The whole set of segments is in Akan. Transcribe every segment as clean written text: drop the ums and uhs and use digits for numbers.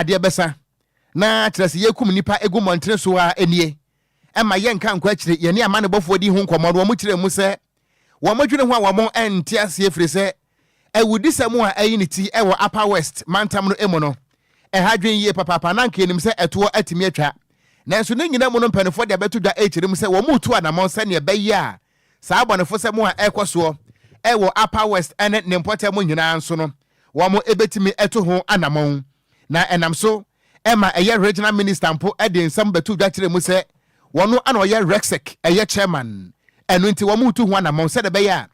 adeɛ bɛsa na kyerɛ sɛ yɛkum nnipa gu mmɔntene so a nie. Ɛma yɛnka nkɔ akyire, yɛne amanebɔfoɔ di ho nkɔmmɔ no, wɔn kyerɛ mu sɛ wɔn adwene ho a wɔn nte aseɛ firi sɛ awudisɛm a ɛyi ne ti wɔ Upper West mantam no mu no, ɛha adwene yie papaapa na anka yɛnim sɛ ɛtoɔ atumi atwa. Nanso ne nyina mu no mpanimfoɔ de abɛto dwa rekyerɛ mu sɛ wɔn retu anamɔn sɛdeɛ ɛbɛyɛ a saa abɔnefosɛm a ɛrekɔ soɔ wɔ Upper West ne ne mpɔtam nyinaa nso no wɔn bɛtumi atu ho anamɔn. Na ɛnam so ma ɛyɛ Regional Minister mpo de nsɛm bɛto dwa kyerɛ mu sɛ wɔn na ɔyɛ REGSEC ɛyɛ Chairman, ɛno nti wɔn retu ho anamɔn sɛdeɛ ɛbɛyɛ a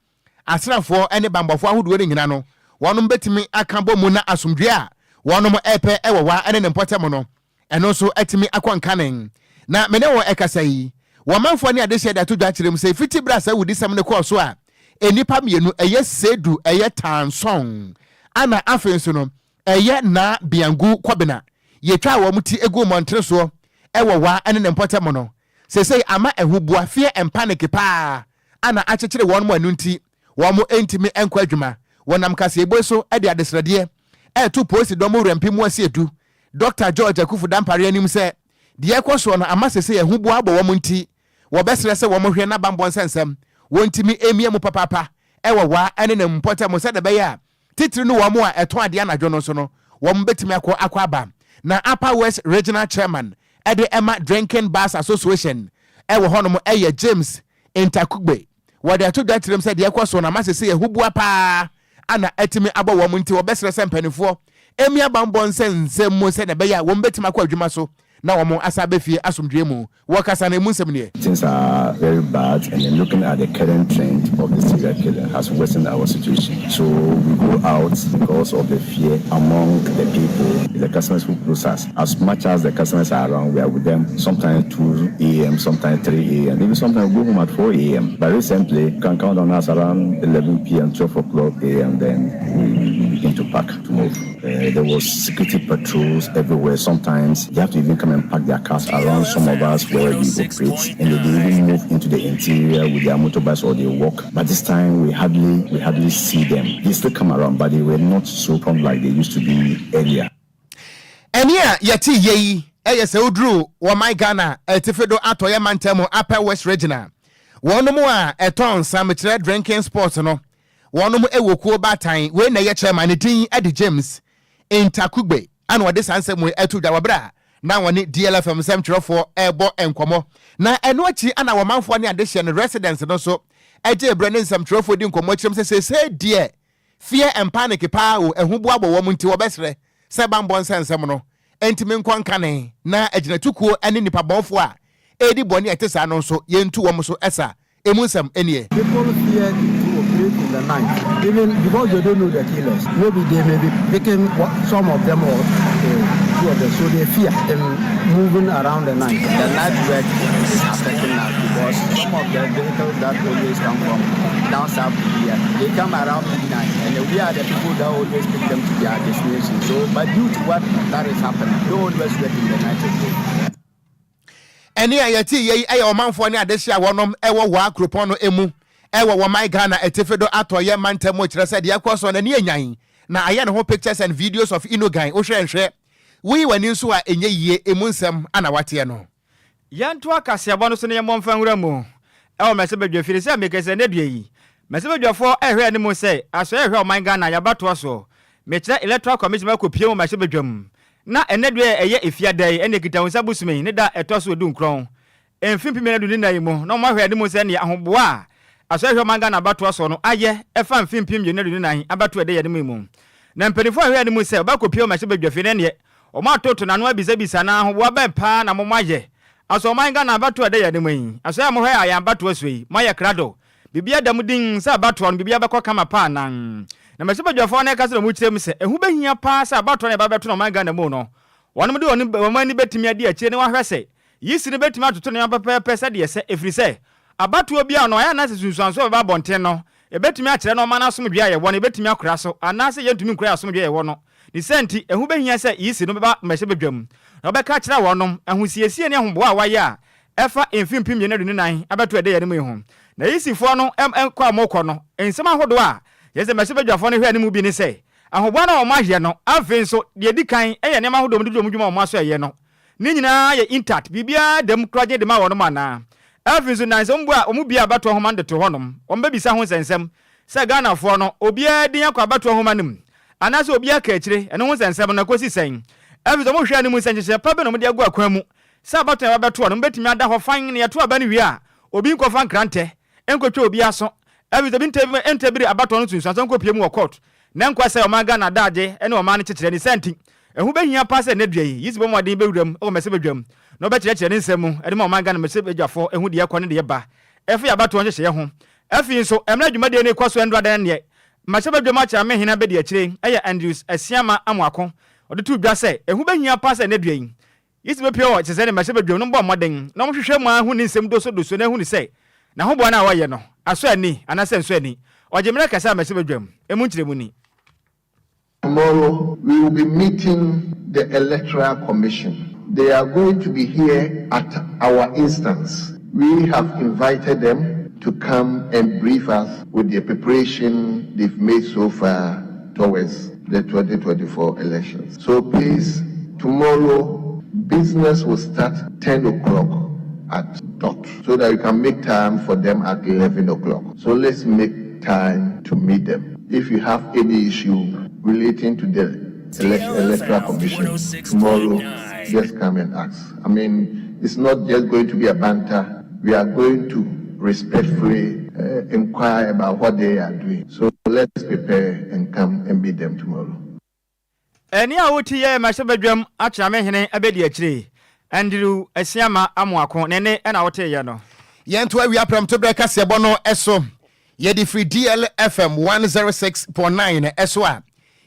asraafoɔ ne banbɔfoɔ ahodoɔ no nyina no wɔnom bɛtumi aka bɔ mu na asomdwoeɛ a wɔnom repɛ wɔ Wa ne ne mpɔtam no ɛno nso atumi akɔ nkane. Na me ne wo ɛkasa yi, wɔn manfoɔ ne adehyeɛ de ato dwa akyerɛ mu sɛ fiti berɛ a saa awudisɛm no kɔɔ so a nnipa mmienu ɛyɛ Sedu ɛyɛ Tansɔn ana afei nso no ɛyɛ Naa Biangu Kɔbena yɛtwaa wɔn ti guu mmɔntene soɔ wɔ Wa ne ne mpɔtam no, seesei ama ahubua, fear and panic, paa ana akyekyere wɔn mo ɛno nti wɔn ntumi nkɔ adwuma. Wɔnam kaseɛbue so de adesrɛdeɛ reto polisi dɔm wura mpem asiedu Dɔkta George Akuffo Dampare anim sɛ deɛ ɛrekɔ soɔ no ama seesei ahuboa abɔ wɔn nti wɔbɛsrɛ sɛ wɔhwɛ na bammɔ nsɛnsɛm wɔntumi mmia mu papaapa wɔ Wa ne ne mpɔtam sɛdeɛ ɛbɛyɛ a titiri no wɔn a ɛtɔn adeɛ anadwo no nso no wɔn bɛtumi akɔ akɔ aba. Na Upper West Regional Chairman de ma Drinking Bars Association wɔ hɔnom yɛ James Ntakugbe. Wɔde ato dwa kyerɛm sɛ deɛ ɛkɔ so no ama sesei ahubua paa ana atumi abɔ wɔn nti wɔbɛsrɛ sɛ mpanimfoɔ mmia bammɔ nsɛnsɛm mu sɛdeɛ ɛbɛyɛ a wɔn bɛtumi akɔ adwuma so na wɔn asa aba fie asomdwoeɛ mu. Wɔkasa no emu nsɛm nie. Things are very bad and then looking at the current trend of the serial killing has worsened our situation. So we go out because of the fear among the people, the customers who close us. As much as the customers are around, we are with them sometimes 2 a.m., sometimes 3 a.m., even sometimes we go home at 4 a.m. But recently, you can count on us around 11 p.m., 12 o'clock a.m., then we, we begin to pack to move. There was security patrols everywhere. Sometimes they have to even come and park their cars around some of us where we operate, and they even move into the interior with their motorbikes or they walk. But this time we hardly see them. They still come around, but they were not so prompt like they used to be earlier. Ɛne a yɛte yɛ yi ɛyɛ sɛ woduru wɔman Ghana atifi do atɔyɛ mantam, Upper West Regional, wɔnom a ɛtɔn nsa, drinking spot no, wɔnom ɛwɔ kuo baatan wei na ɛyɛ chairman, ne din ɛde James Ntakugbe, ana wɔde saa nsɛm wei ɛto dwa wɔberɛ a na wɔne DLFM nsɛmtwerɛfoɔ ɛrebɔ nkɔmmɔ. Na ɛno akyi ana wɔmanfoɔ ne adehyeɛ no, residents no nso ɛgye berɛ ne nsɛmtwerɛfoɔ di nkɔmmɔ kyerɛm sɛ seesei deɛ fear and panic paa o, ɛho bu abɔ wɔn, nti wɔbɛsrɛ sɛ bambɔ nsɛnsɛm no ntumi nkɔ nkane na agyinatukuo ne nipa bɔnfoɔ a ɛredi bɔne a ɛte saa no nso yɛntu wɔn so ɛsa. Emu nsɛm nie. People fear to operate in the night, even because they don't know the killers. Maybe they may be picking some of them or two of them, so they fear in moving around the night. The night work is affecting us because some of the vehicles that always come from down south here, they come around midnight, and we are the people that always pick them to their destination. So, but due to what that is happening, they always work in the night again. Ɛne a yɛte yɛ yi ɛyɛ ɔmanfoɔ ne adehye a wɔnom ɛwɔ Waa kuropɔn no emu ɛwɔ wɔman Ghana atifi do atɔyɛ mantam mu, kyerɛ sɛ deɛ ɛkɔ so n'ani anyan na ayɛ ne ho pictures and videos of inogan wohwɛ nhwɛ woyi w'ani nso a ɛnyɛ yie. Emu nsɛm ana wateɛ no. Yɛnto akaseɛbɔ no so no, yɛmmɔ mfa nwura mu ɛwɔ mmarahyɛbadwa fie sɛ mekɛ sɛ ne dua yi mmarahyɛbadwafoɔ ɛhwɛ anim sɛ asɔre ɛhwɛ ɔman Ghana yɛabatoɔ soɔ, mekyerɛ Electoral Commission, akɔpie mu mmarahyɛbadwa mu na ɛnɛ dua ɛyɛ efiada yi ɛne kita nsa bosome ne da ɛtɔ so 19 mfe 2024 yi mu na wɔn ahwɛ anim sɛ ne ahoboa a asɔre hwɛ ɔman Ghana abatoɔ soɔ no ayɛ ɛfa mfe 2024 abatoɔ ɛda yɛn anim yi mu. Na mpanimfoɔ ahwɛ anim sɛ ɔbɛkɔpie mmarahyɛbadwa fie ne neɛ wɔn atoto n'ano abisabisa na ahoboa bɛn paa na mo ayɛ asɔ ɔman Ghana abatoɔ ɛda yɛn anim yi. Asɔre a mohwɛ a yɛn abatoɔ so yi moayɛ krado, biribi ada mu din sɛ abatoɔ no biribi abɛkɔ kama paa nan. Na mmarahyɛbadwafoɔ no ɛka sɛ na ɔmo kyerɛ mu sɛ ɛho bɛhia paa sɛ abatoɔ no ɛba bɛto no ɔman Ghana mu no, wɔnom de wɔn ani bɛtumi adi akyire ne wɔahwɛ sɛ yisi no bɛtumi atoto nneɛma pɛpɛɛpɛ sɛdeɛ sɛ ɛfiri sɛ abatoɔ bi a no ayɛ anaasɛ sunsuanso a bɛba abɔnten no ɛbɛtumi akyerɛ no ɔman asomdwe a yɛwɔ no ɛbɛtumi akora so anaasɛ yɛntumi nkura asomdwe a yɛwɔ no. Ne sɛ nti ɛho bɛhia sɛ yisi no bɛba mmarahyɛbadwam na wɔbɛka kyerɛ wɔnom ahosiesie ne ahoboa a wɔayɛ a ɛfa mfe 2024 abɛto ɛda yɛn mu yi ho. Na yisifoɔ no kɔ a mokɔ no, nsɛm ahodoɔ a yɛsɛ mmarahyɛbadwafoɔ no hwɛ anim bi ne sɛ Ahoboa no a wɔayɛ no, afei nso, deɛ ɛdi kan yɛ nneɛma ahodoɔ a wɔde di wɔn dwuma a wɔn aso ɛyɛ no. Ne nyinaa yɛ intact, biribiara da mu koragye de ma wɔnom anaa? Afei nso, nnansa wɔn bua wɔn bue abatoɔ nhoma no de to hɔnom, wɔbɛbisa ho nsɛnsɛm sɛ Ghanafoɔ no, obiara din akɔ abatoɔ nhoma no mu, anaasɛ obiara ka akyire, ɛno ho nsɛnsɛm no, ɛkɔsi sɛn? Afei nso, wɔhwɛ anim sɛ nhyehyɛɛ pa bɛn na wɔde agu akwan mu sɛ abatoɔ a ɛba bɛtoɔ no, wɔbɛtumi ada hɔ fann na yɛto aba no wie a, obi nkɔfa nkrantɛ nkɔtwa obi aso. Afei nso, ebi ntabiri abatoɔ no nsunsuansoɔ nkɔpue mu wɔ court, na ɛnkɔ sɛ ɔman Ghana daagye ne ɔman no kyekyerɛ. Ne saa nti, ɛho bɛhia paa sɛ nnɛ dua yi, Yisi bɔ mmɔden bɛwura mu wɔ mmarahyɛbadwam na ɔbɛkyerɛkyerɛ ne nsɛm mu de ma ɔman Ghana mmarahyɛbadwafoɔ ahu deɛ ɛkɔ ne deɛ ɛba ɛfa yɛn abatoɔ nhyehyɛeɛ ho. Afei nso, mmerɛ a dwumadie no rekɔ so ɛnnora da no deɛ, mmarahyɛbadwam akyerɛmehene abadiakyire yɛ Andrews Asiamah Amoako, ɔde too dwa sɛ ɛho bɛhia paa sɛ nnɛ dua yi, Yesu bepue wɔ kyesɛ ne mmarahyɛbadwam no bɔ mmɔden na wɔhwehwɛ mu ara hu ne nsɛm dosodoso na ahu sɛ n'ahoboa no a ɔyɛ no asɔ ani anaasɛ ɛnsɔ ani. Ɔgye mmerɛ kɛse a mmarahyɛbadwam emu nkyerɛmu ni. Tomorrow we will be meeting the Electoral Commission. They are going to be here at our instance. We have invited them to come and brief us with the preparation they've made so far towards the 2024 elections. So please, tomorrow, business will start 10 o'clock at dot so that you can make time for them at 11 o'clock. So let's make time to meet them. If you have any issue relating to the Electoral Commission, tomorrow, just come and ask. I mean, it's not just going to be a banter. We are going to respectfully inquire about what they are doing. So let's prepare and come and meet them tomorrow. Ɛnne a wote yɛ mmarahyɛbadwam Akyerame-hene abadiakyire, Andrew Asiamah Amoako ne nne na woteeɛ no. Yɛnto awia prɛmtoberɛ kaseɛbɔ no so. Yɛde firi DLFM 106.9 so a,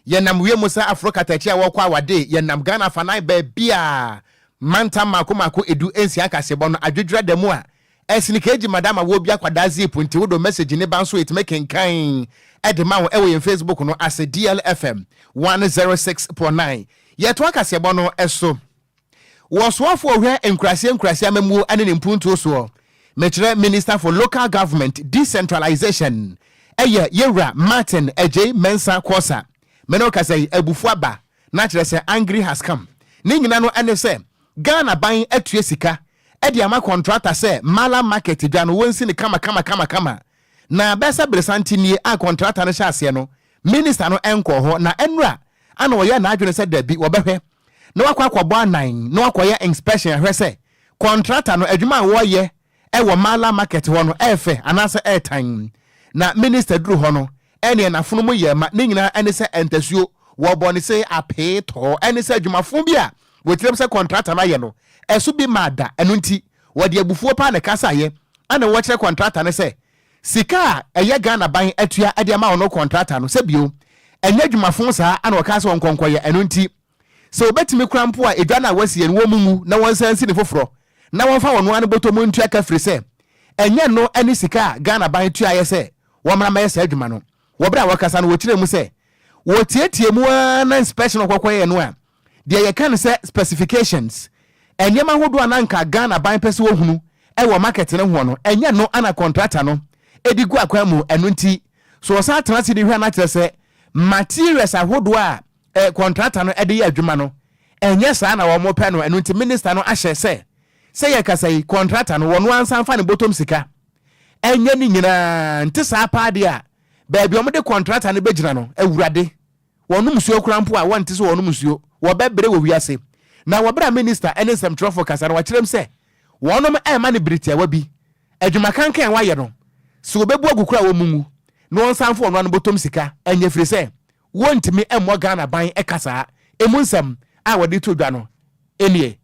yɛnam wiem sɛ aforo katakyi a wɔrekɔ awade. Yɛnam Ghana afanan baabiara, mantam mmaako mmaako edu nsia kaseɛbɔ no adwedwera da mu a Ɛsene keegyi madam a wɔbi akwadaa zip nti wodɔ message ne ba nso yɛtumi kenkan de ma wo ɛwɔ yɛn Facebook no ase DLFM 106.9. Yɛtoa kaseɛbɔ no so. Wɔ soafoɔ ɔhwɛ nkuraseɛ nkuraseɛ amammuo ne ne mpuntuo soɔ, mekyerɛ Minister for Local Government Decentralization ɛyɛ Yɛwura Martin Adjei Mensah Korsah. Me ne wo kasa yi abufuo aba na kyerɛ sɛ angry has come. Ne nyina no ɛne sɛ Ghana ban atua sika de ama kɔntrata sɛ Mallam Market dwa no wɔnsi no kamakamakamakama. Na bɛyɛ sɛ beresanten nie a kɔntrata no hyɛ aseɛ no, minista no nkɔɔ hɔ. Na ɛnnora ana ɔyɛɛ n'adwene sɛ dabi, wɔbɛhwɛ na wakɔ akɔbɔ anan na wakɔyɛ inspection ahwɛ sɛ kɔntrata no adwuma a wɔreyɛ wɔ Mallam Market hɔ no ɛyɛ fɛ anaasɛ ɛyɛ Na minista duru hɔ no, ɛneɛ n'afono mu yɛɛ ma, ne nyinaa ɛne sɛ ntasuo, wɔbɔ ne se apee tɔɔ, ɛne sɛ adwumafo bi a wɔtirim sɛ kɔntrata no ayɛ no, ɛso bi maa da, ɛno nti, wɔde abufuo paa na ɛkasaeɛ, ɛna wɔkyerɛ kɔntrata no sɛ, sika a ɛyɛ Ghana ban atua de ama ɔno kɔntrata no, sɛ bio, ɛnyɛ adwumafo saa ana wɔkaa sɛ ɔnkɔnkɔyɛ, ɛno nti, sɛ wɔbɛtumi koraa mpo a edwa no a wɔasie no wɔn ngu na wɔnsan nsi no foforɔ na wɔmfa wɔn ara no bɔtɔ mu ntua ka firi sɛ ɛnyɛ no ne sika a Ghana ban tuaeɛ sɛ wɔmmra mmɛyɛ saa adwuma no. Wɔ berɛ a wɔrekasa no wɔkyerɛɛ mu sɛ wɔtiatia mu ara na inspection a wɔkɔkɔyɛɛ no a deɛ yɛka no sɛ specifications, nneɛma ahodoɔ a na anka Ghana ban pɛ sɛ wɔhunu wɔ market no hoɔ no, ɛnyɛ no na contractor no de gu akwan mu. Ɛno nti so wɔsan tena ase de hwɛ a na kyerɛ sɛ materials ahodoɔ a eh, kɔntrata no de yɛ adwuma no, ɛnyɛ saa na wɔpɛ no. Ɛno nti minista no ahyɛ sɛ, sɛ yɛkasa yi, kɔntrata no, wɔn ansa mfa ne bɔtɔm sika ɛnyɛ ne nyinaa. Nte saa paa deɛ a, baabi a wɔde kɔntrata no bɛgyina no, awurade, wɔnom nsuo koraa mpo a, wɔnte sɛ wɔnom nsuo, wɔbɛbrɛ wɔ wiase. Na wɔ berɛ a minista ne nsɛmtwerɛfoɔ kasa no, wakyerɛm sɛ wɔnom ɛrema no bere tiawa bi, adwuma kankan a wayɛ no, sɛ wɔbɛbu agu koraa a wɔn ngu, na wɔnsan mfa wɔn ano bɔtɔm sika ɛnyɛ, firi sɛ wɔntumi mmɔ Ghana ban ka saa. Emu nsɛm a wɔde to dwa no nie.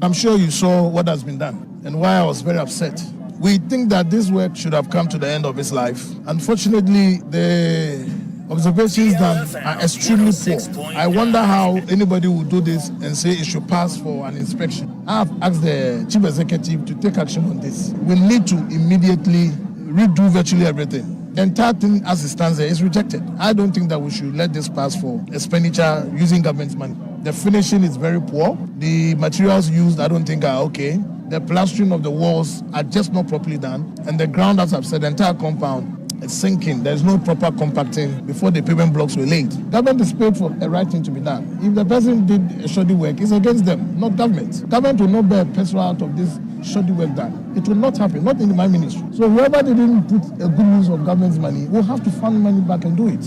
I'm sure you saw what has been done and why I was very upset. We think that this work should have come to the end of its life. Unfortunately, the observations done are extremely poor. I wonder how anybody would do this and say it should pass for an inspection. I have asked the chief executive to take action on this. We need to immediately redo virtually everything. The entire thing as it stands there is rejected. I don't think that we should let this pass for expenditure using government money. The finishing is very poor. The materials used, I don't think are okay. The plastering of the walls are just not properly done. And the ground, as I've said, the entire compound sinking. There's no proper compacting before the pavement blocks were laid. Government is paid for a right thing to be done. If the person did shoddy work, it's against them, not government. Government will not bear a peso out of this shoddy work done. It will not happen, not in my ministry. So whoever didn't put a good use of government's money will have to fund money back and do it.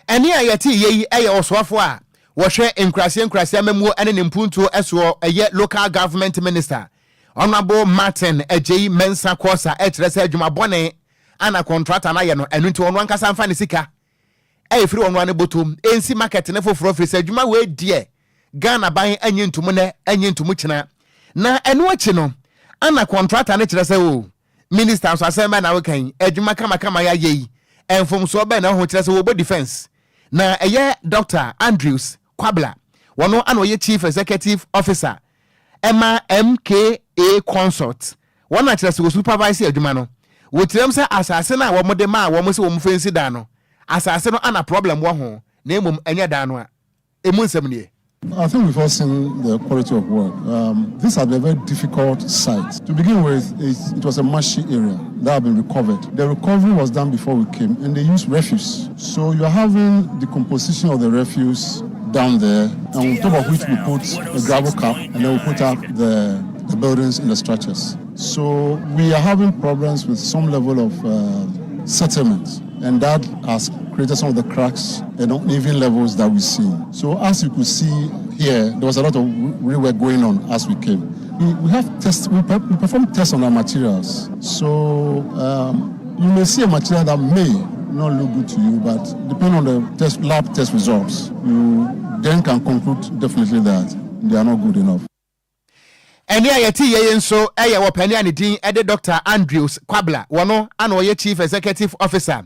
Ɛnne a yɛte yɛ yi yɛ ɔsoafo a wɔhwɛ nkuraseɛ nkuraseɛ amammuo ne ne mpuntuo soɔ ɛyɛ Local Government Minister Honourable Martin Adjei Mensah Korsah ɛkyerɛ sɛ adwuma bɔne ana kɔntrata no ayɛ no ɛno nti ɔno ankasa mfa ne sika a ɛfiri ɔno ara ne bɔtɔm ɛnsi market no foforɔ firi sɛ adwuma wei deɛ Ghana ban anyi ntomu nɛ anyi ntomu kyena na ɛno akyi no ana kɔntrata no kyerɛ sɛ o Minister nso asɛm bɛn na woka yi adwuma kamakama yɛayɛ yi mfomsoɔ bɛn na ɛho kyerɛ sɛ wɔbɔ defense na ɛyɛ Doctor Andrews Kwabla wɔno ana ɔyɛ Chief Executive Officer ɛma MKA Consult wɔn na kyerɛ sɛ wɔ supervise adwuma no wɔkyerɛm sɛ asase no a wɔn de maa wɔn sɛ wɔn fɛnsi dan no asase no ana problem wɔ ho na mmom ɛnyɛ dan no a emu nsɛm nie. I think we've all seen the quality of work. Um, this has been a very difficult site. To begin with, it, it was a marshy area that had been recovered. The recovery was done before we came, and they used refuse. So you're having the composition of the refuse down there, and on top of which we put a gravel cap, and then we put up the, the buildings and the structures. So we are having problems with some level of uh, settlement, and that has created some of the cracks and uneven levels that we see. So as you could see here, there was a lot of rework going on as we came. We, we have tests, we, we perform tests on our materials. So um, you may see a material that may not look good to you, but depending on the test, lab test results, you then can conclude definitely that they are not good enough. Ɛnne a yɛte yɛ yi nso yɛ ɔpanin a ne din de Dɔkta Andrews Kwabla, wɔno ana ɔyɛ Chief Executive Officer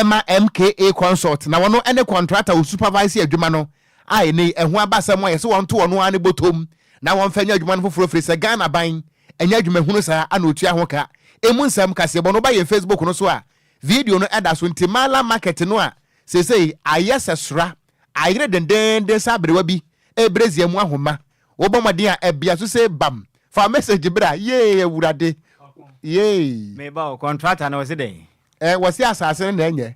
ma MKA Consult na wɔno ne kɔntrata wɔ supervise adwuma no a ɛnɛ yi ɛho aba asɛm a yɛsɛ wɔnto wɔn ara ne bɔtɔm na wɔmfa nyɛ adwuma no foforɔ firi sɛ Ghana ban ɛnyɛ adwuma hunu saa ana ɔtua ho ka. Emu nsɛm kaseɛbɔ no woba yɛn Facebook no so a video no ɛda so nti Mala Market no a seesei ayɛ sɛ sora ayere dendeenden sɛ aberewa bi ɛrebrɛ mu ahoma Wobɔ mmɔden a ɛbea so sei bam. Fa message bra yee awurade yee. Me ba o, contractor no ɔse dɛn? Eh, wɔse asase no na ɛnyɛ.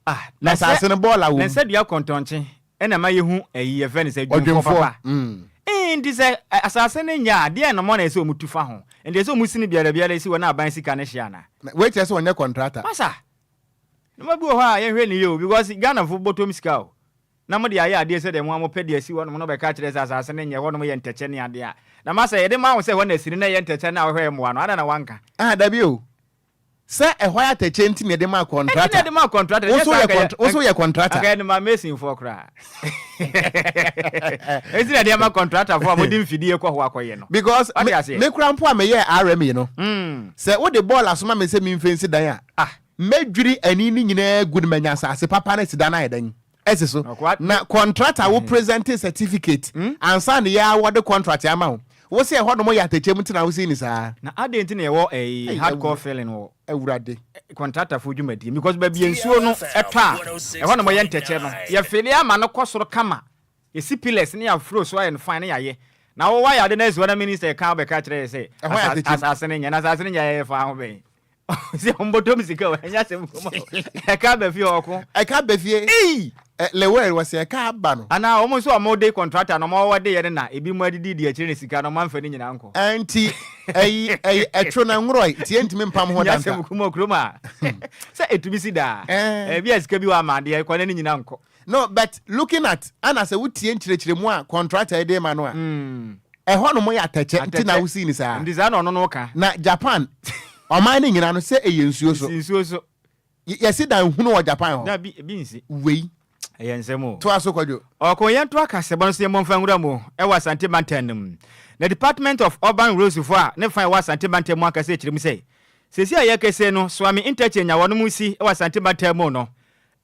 Ah, na asase no bɔɔla wom. Na sɛ dua kɔntɔnkye ɛna ɛma yɛhu ɛyi yɛfrɛ no sɛ dwumfoɔ papa. Mm. Eh, nti sɛ asase no nyɛ a, deɛn na mɔ na ɛsɛ wɔn tu fa ho? Nti ɛsɛ wɔn si no biara biara si hɔ na aban sika no hye anaa? Wei kyerɛ sɛ ɔnyɛ contractor. Masa, nneɛma bi wɔ hɔ a yɛnhwɛ no yie o because Ghanafo bɔtɔm sika o. na mode ayɛ adeɛ sɛdeɛ mo ara mopɛ de asi hɔnom no bɛka akyerɛ sɛ asase no nyɛ, hɔnom yɛ ntɛkyɛ ne adeɛ a, na ma sɛ yɛde ma wo sɛ ɛhɔ na asini na ɛyɛ ntɛkyɛ no a wohwɛ mmoa no, adɛn na woanka? Ah, dabi o. Sɛ ɛhɔ ayɛ atɛkyɛ nti na yɛde maa Ɛnti na kɔntrata. yɛde maa kɔntrata, Wo ɛnyɛ nso saa woyɛ anka yɛ, kɔnt, wo nso woyɛ kɔntrata. anka yɛde maa masonfoɔ koraa. Ɛnti na yɛde ama kɔntratafoɔ a mode mfidie kɔ hɔ akɔyɛ no. Because Wate me, aseɛ? me koraa mpo a meyɛɛ RME no, Mm. sɛ wode bɔɔl asoma me sɛ memfensi dan a, Ah. mɛdwiri ani no nyinaa agu no manya asase papa no asi dan no ayɛ dɛn? Asi so. Na contract a wo present certificate ansa na yɛ award contract ama wo. Wo se ɛhɔ nom yɛ atɛkyɛ mu nti na wo si ni saa. Na adɛn nti na yɛwɔ ɛyi hardcore filling wɔ Awurade. Contractorfoɔ dwumadie mu because baabi a nsuo no tɔ a ɛhɔ nom yɛ ntɛkyɛ no yɛ fili ama no kɔ soro kama yɛsi pillars ne yɛafuro so ayɛ no fine ne yɛayɛ na wo wayɛ ade no asi hɔ na minister ka wobɛka kyerɛ yɛ sɛ Ɛhɔ yɛ atɛkyɛ mu. asase no nyɛ na asase no nyɛ yɛyɛ fa ho bɛn. Sɛ wɔn bɔtɔm sika o, ɛnyɛ asɛm kuma o. Ɛka aba fie ɔko. Ɛka aba fie. Ei! Lewel wɔ sɛ ɛka aba no. Anaa wɔn nso a wɔde kɔntrata no wɔn wɔde yɛ no na ebi mo adidi di akyire ne sika no wɔn amfa ne nyinaa nkɔ. Ɛnti ɛyi ɛyi ɛtwo na nworɔe nti yɛntumi mpam ho Ɛnyɛ danta. asɛm kuma kurom a sɛ etumi si daa. Ɛɛ. Ebi a sika bi wɔ ama adeɛ kɔ na ne nyinaa nkɔ. No but looking at ana sɛ wotie nkyerɛkyerɛmu a contractor yi de ma no a ɛhɔ nom yɛ atɛkyɛ nti na wosii no saa. Nti saa na ɔno no ka. Na Japan ɔman no nyina no sɛ ɛyɛ nsuo so. Ɛsi nsuo so. Yɛsi dan hunu wɔ Japan hɔ. Dabi ebi nsi. Wei. Ɛyɛ nsɛm o. Toa so Kwadwo. Ɔko yɛntoa kasɛbɔ no so yɛmmɔ mfa nwura mu wɔ Asante mantam no mu. Na Department of Urban Roads foɔ a ne fa ɛwɔ Asante mantam mu ankasa kyerɛ mu sɛ seesei a yɛrekasa yi no Suame Interchange a wɔnom resi wɔ Asante mantam mu no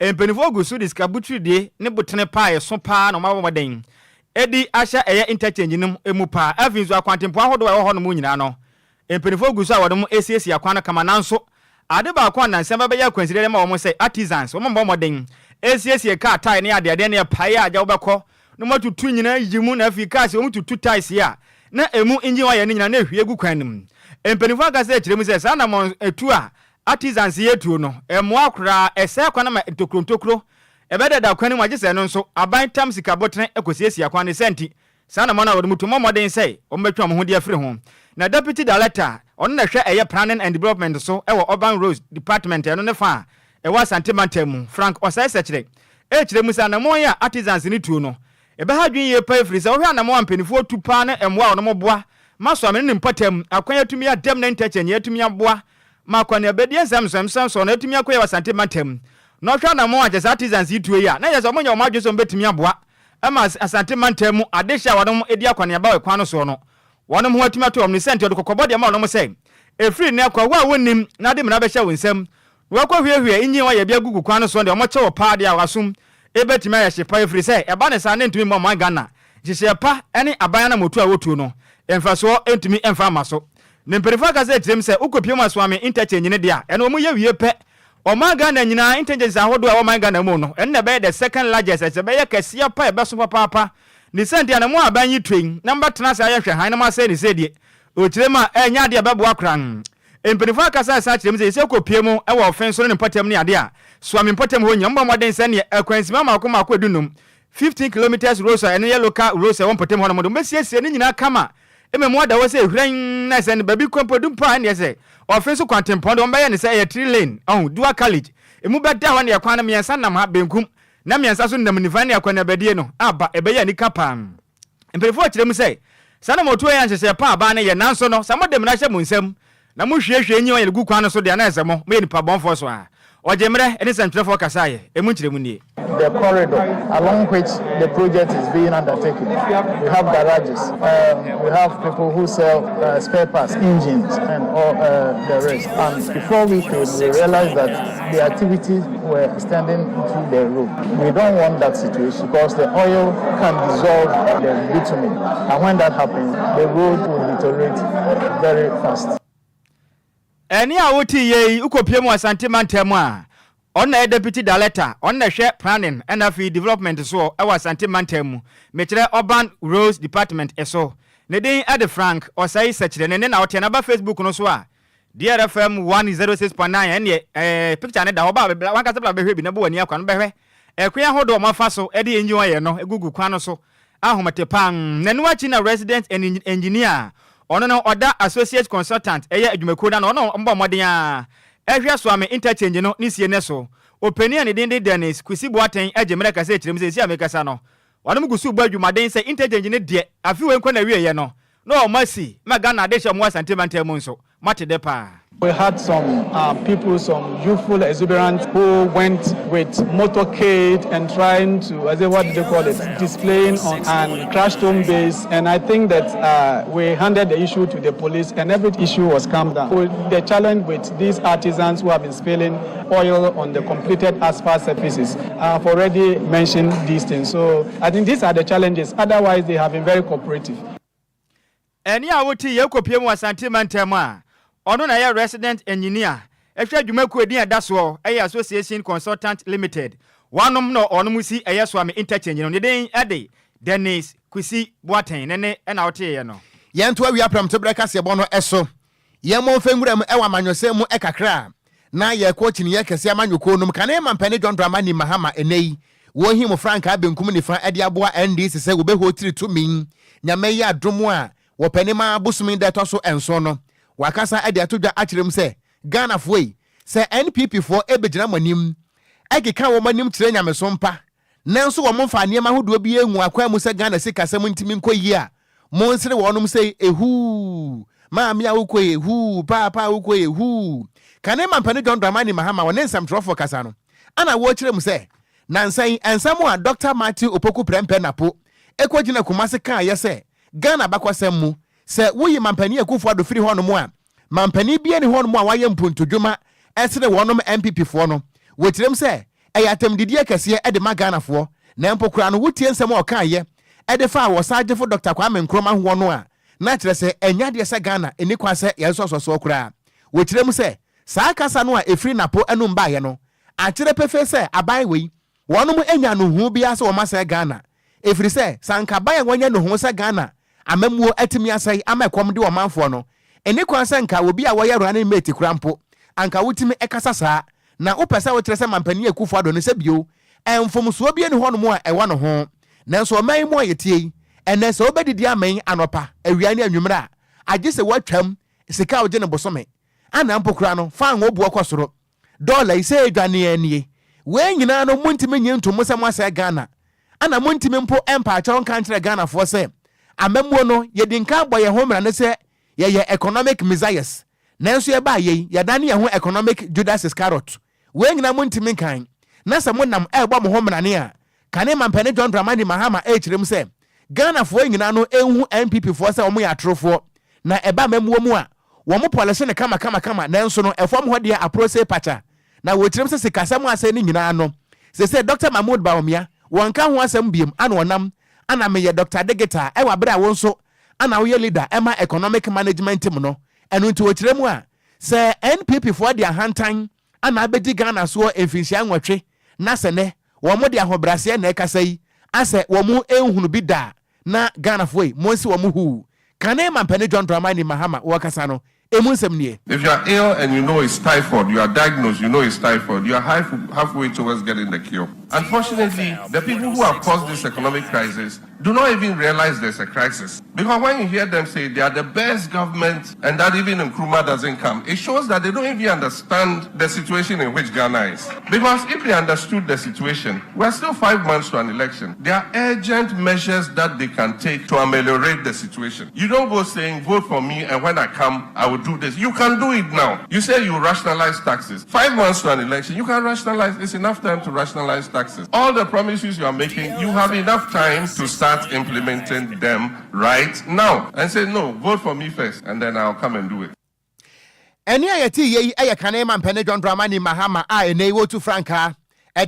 Mpanimfoɔ gu so de sika butiridie ne botene pa a ɛso pa ara na wɔabɔ mmɔden de ahyɛ ɛyɛ interchange no mu pa ara. Afei nso akwantempɔn ahodoɔ a ɛwɔ hɔnom nyinaa no, mpanimfoɔ gu so a wɔde resiesie akwan no kama. Nanso ade baako a nnansa yi bɛyɛ akwansideɛ de ma wɔn sɛ artisans, wɔmmɔ mmɔden nsiesie kaa tae ne adeadeɛ ne ɛpae a agya wobɛkɔ na wɔatutu nyinaa ayi mu na afei cars wɔtutu tyres yi a na ɛmu engine wire no nyinaa na ɛhwie gu kwan no mu. Mpanimfoɔ ankasa kyerɛ mu sɛ saa anammɔntuo a. Artisans yi atuo no, ɛmmoa koraa, ɛsɛe kwan ma ntokuro ntokuro ɛbɛdeda kwan no mu agye sɛ ɛno nso aban tam sika botene kɔsiesie akwan no. Saa nti, saa anammɔn a wɔde mu tu mmɔ mmɔden sɛ wɔbɛtwe wɔn ho de afiri ho. Na Deputy Director a ɔno na ɛhwɛ ɛyɛ Planning and Development so wɔ Urban Roads Department ɛno ne fa a ɛwɔ Asante Mantam mu, Frank Osei Sekyere, rekyerɛ mu sɛ anammɔn yi a artisans no tuo no, ɛbɛha adwene yie paa ɛfiri sɛ wohwɛ anammɔn a mpanimfoɔ tu paa ne mmoa a wɔnom boa ma Soame ne ne mpɔtam akwan atumi adam na interchange atumi aboa ma akɔneabadie nsɛmnsɛmnsɛm no atumi akɔ yie wɔ Asante Mantam. Na ɔhwɛ anammɔn a kyerɛ sɛ artisans yi tuo yi a, na kyerɛ sɛ wɔnyɛ wɔn adwene sɛ wɔbɛtumi aboa ma Asante mantam mu adehye a wɔnom di akɔneaba wɔ kwan no soɔ no, wɔnom ho atumi atɔ wɔn. Ne saa nti, ɔde kɔkɔbɔ de ama wɔnom sɛ, ɛfiri nnɛ kɔ, wo a wonnim na ade mmara bɛhyɛ wo nsam na woakɔhwiehwie engine wire bi agugu kwan no soɔ deɛ, wɔkyɛ wo paa deɛ a w'asom bɛtumi ayɛ hye paa ɛfiri sɛ ɛba ne saa na ɛntumi mmoa ɔman Ghana nhyehyɛeɛ pa ne aban anammɔtuo a wɔtuo no mfasoɔ ntumi mfa mma so. Ne mpaninfoɔ akasa akyerɛ mu sɛ wokɔpie mu Asuame interchange no deɛ a, ɛno wɔyɛ wie pɛ Ɔman Ghana nyinaa interchanges ahodoɔ a ɛwɔ ɔman Ghana mu no, ɛno na ɛbɛyɛ the second largest, ɛsɛ ɛbɛyɛ kɛseɛ pa a ɛbɛso papaapa. Ne saa nti a na mo aban yi tue na mobɛtena ase ayɛ nhwɛhan na moasɛe no sei deɛ, ɔkyerɛ mu a, ɛnyɛ adeɛ a ɛbɛboa koraa. Mpanimfoɔ akasa asan akyerɛ mu sɛ yɛsi akɔpue mu wɔ ɔfe nso ne ne mpɔtam ne adeɛ a, Suame mpɔtam hɔ nyinaa, mobɔ mmɔden sɛ neɛ akwansima mmaako mmaako adunnum, 15 kilometres roads a ɛno yɛ local roads a ɛwɔ mpɔtam hɔnom de, mobɛsiesie ne nyinaa kama ma mu ada hɔ sɛ hwiren na sɛ no baabi kɔ mpo du mpo a ɛnneɛ sɛ ɔfe so kwantempɔn de wɔbɛyɛ no sɛ ɛyɛ three lane, ɔho, dual carriage, emu bɛda hɔ neɛ kwan no mmiɛnsa nam ha benkum na mmiɛnsa nso nam nifa ne akɔneabadie no aba, ɛbɛyɛ anika paa. Mpanyinfoɔ kyerɛ mu sɛ, saa na motuo yɛ nhyehyɛɛ pa a aban no yɛ, nanso no, sɛ mode mmara hyɛ mo nsam na mohwiehwie nyi oil gu kwan no so deɛ, na ɛsɛ mo, moyɛ nnipa bɔnfoɔ so ara. Ɔgye mmerɛ ne sɛntwerɛfoɔ kasaeɛ, emu nkyerɛmu nie. The corridor along which the project is being undertaken, we have garages, um, we have people who sell uh, spare parts, engines, and all uh, the rest. And before we came, we realized that the activities were extending into the road. We don't want that situation because the oil can dissolve the bitumen. And when that happens, the road will deteriorate very fast. Ɛnne a wotee yɛ yi, wokɔpue mu Asante mantam a, ɔno na ɛyɛ Deputy Director, ɔno na ɛhwɛ Planning ɛna afei Development soɔ wɔ Asante mantam mu, mekyerɛ Urban Roads Department so. Ne din de Frank Osei Sekyere, ne nne na woteɛ no aba Facebook no so a, DRFM 106.9 ɛnneɛ ɛɛ picture no da hɔ, ba bla wankasa bla bɛhwɛ bi na bɔ w'ani akɔ ano bɛhwɛ ɛkwan ahodoɔ a wɔafa so de engine oil no gugu kwan no so ahomete paa. Na ɛno akyi na resident engineer a ɔno no ɔda associate consultant ɛyɛ adwumakuo no ano, ɔno ɔbɔ mmɔden ara ɛhwɛ Suame interchange no ne sie no so. Ɔpanin a ne din de Dennis Kwesi Boateng agye mmerɛ kasa kyerɛ mu sɛ seesei a mekasa no wɔnom gu so rebɔ adwumaden sɛ interchange no deɛ afe wei nkɔ n'awieɛ no na wɔn asi ma Ghana adehye a wɔwɔ Asante mantam mu nso moate dɛ paa. We had some uh, people, some youthful exuberant who went with motorcade and trying to, I say, what do they call it, displaying on and crashed home base. And I think that uh, we handed the issue to the police and every issue was calmed down. The challenge with these artisans who have been spilling oil on the completed asphalt surfaces, I've already mentioned these things. So I think these are the challenges. Otherwise, they have been very cooperative. Ɛnne a wote yei kɔpue mu wɔ Asante mantam a ɔno na ɛyɛ Resident Engineer hwɛ dwumakuo edin a ɛda soɔ yɛ Association Consultant Limited wɔnom na wɔnom si ɛyɛ Suame Interchange no ne din de Dennis Kwesi Boateng ne ne na woteeɛ no. Yɛnto awia prɛmtoberɛ kaseɛbɔ no so. Yɛmmɔ mfa nwura mu wɔ amanyɔsɛm mu kakra a, na yɛrekɔ kyiniiɛ kɛseɛ amanyɔkuo no mu. Kane mampanin John Dramani Mahama ɛnnɛ yi, wɔrehim frankaa benkum nifa de aboa NDC sɛ wɔbɛhotiri tumi. Nyame yɛ adom a, wɔ Pɛnima bosome da ɛtɔ so nson no, wakasa de ato dwa akyerɛ mu sɛ, Ghanafoɔ ei, sɛ NPP foɔ bɛgyina mo anim keka wɔn anim kyerɛ nyamesom pa Nanso wɔmfaa nneɛma ahodoɔ biara nguu akwan mu sɛ Ghana sikasɛm ntumi nkɔ yie a, monsere wɔnom sei, ehuu, maame a wokɔ yi, ehuu, paapa a wokɔ yi, ehuu. Kane Mampanin John Dramani Mahama wɔ ne nsɛmtwerɛfoɔ kasa no, ana wɔrekyerɛ mu sɛ, nansa yi, nsɛm a Dɔkta Matthew Opoku Prempeh Napo kɔgyina Kumasi kaeɛ sɛ Ghana abakɔsɛm mu, sɛ woyi Mampanin Akufo Addo firi hɔnom a, mampanin biara nni hɔnom a wayɛ mpuntudwuma sene wɔnom NPP foɔ no. Wɔkyerɛm sɛ, ɛyɛ atɛmdidie kɛseɛ de ma Ghanafoɔ, na mpo koraa no wotie nsɛm a ɔkaeɛ de faa Ɔsaagyefo Dɔkta Kwame Nkrumah hoɔ no a, na kyerɛ sɛ ɛnyɛ adeɛ sɛ Ghana nni kwan sɛ yɛnsɔsɔ soɔ koraa. Wɔkyerɛ mu sɛ, saa kasa no a ɛfiri Napo anum baeɛ no, akyerɛ pefee sɛ aban wei, wɔnom nnya nnuhuu biara sɛ wɔasɛe Ghana, ɛfiri sɛ, sɛ anka aban a wɔanya nnuhuu sɛ Ghana amammuo atumi asɛe ama ɛkɔm de ɔmanfoɔ no, ɛnni kwan sɛ nka obi a wɔyɛ running mate koraa mpo. anka wotumi kasa saa. Na wopɛ sɛ wokyerɛ sɛ Mampanin Akufo Addo no sɛ bio, mfomsoɔ biara nni hɔnom a ɛwɔ ne ho. Nanso ɔman yi mu a yɛteɛ yi, ɛnnɛ sɛ wobɛdidi amee anɔpa, awia ne anwummerɛ a, agye sɛ woatwam sika a wogye no bosome. Ana mpo koraa no, fangoo boɔ kɔ soro. Dɔla yi, sɛ ɛredwane ara nie. Wei nyinaa no, montumi nnye nto mu sɛ moasɛe Ghana. Ana montumi mpo mpaakyɛw nka nkyerɛ Ghanafoɔ sɛ, amammuo no, yɛdi nkan bɔ yɛn ho mmara ne sɛ yɛyɛ economic messiahs. Nanso yɛbaa yei, yɛadane yɛn ho economic Judas Iscariot. Wei nyinaa montumi nkan. Na sɛ monam ɛrebɔ mo ho mmrane a, kane Mampanin John Dramani Mahama ɛrekyerɛ mu sɛ, Ghanafoɔ nyinaa no nhu NPP foɔ sɛ wɔn yɛ atorofoɔ. Na ɛba amammuo mu a, wɔn pɔlehye no kama kama kama, nanso no ɛfam hɔ deɛ aprosee pakya. Na wɔkyerɛ mu sɛ sikasɛm a asɛe no nyinaa no, seesei Dɔkta Mahmood Bawumia, wɔnka ho asɛm biom, ana ɔnam, ana meyɛ Dɔkta Digital ɛwɔ aberɛ a wo nso ana woyɛ leader ɛma economic management team no. Ɛno nti wɔkyerɛ mu a, sɛ NPP foɔ de ahantan ana abɛdi Ghana soɔ mfinhyia nwɔtwe na sɛ nɛ wɔn de ahobraseɛ na ɛkasa yi asɛ wɔn nhunu bi da a, na Ghanafoɔ yi monse wɔn huu. Kane Mampanin John Dramani Mahama wɔkasa no, emu nsɛm nie. If you are ill and you know it's typhoid, you are diagnosed, you know it's typhoid, you are half, halfway towards getting the cure. Unfortunately, the people who have caused this economic crisis do not even realize there's a crisis. Because when you hear them say they are the best government and that even Nkrumah doesn't come, it shows that they don't even understand the situation in which Ghana is. Because if they understood the situation, we're still five months to an election. There are urgent measures that they can take to ameliorate the situation. You don't go saying, vote for me and when I come, I will do this. You can do it now. You say you rationalize taxes. Five months to an election, you can rationalize. It's enough time to rationalize taxes. All the promises you are making, you have enough time to start implementing them right now. And say, no, vote for me first, and then I'll come and do it. Ɛnne a yɛte yie yi yɛ kane mampanin John Dramani Mahama a ɛnnɛ yi wɔretu frankaa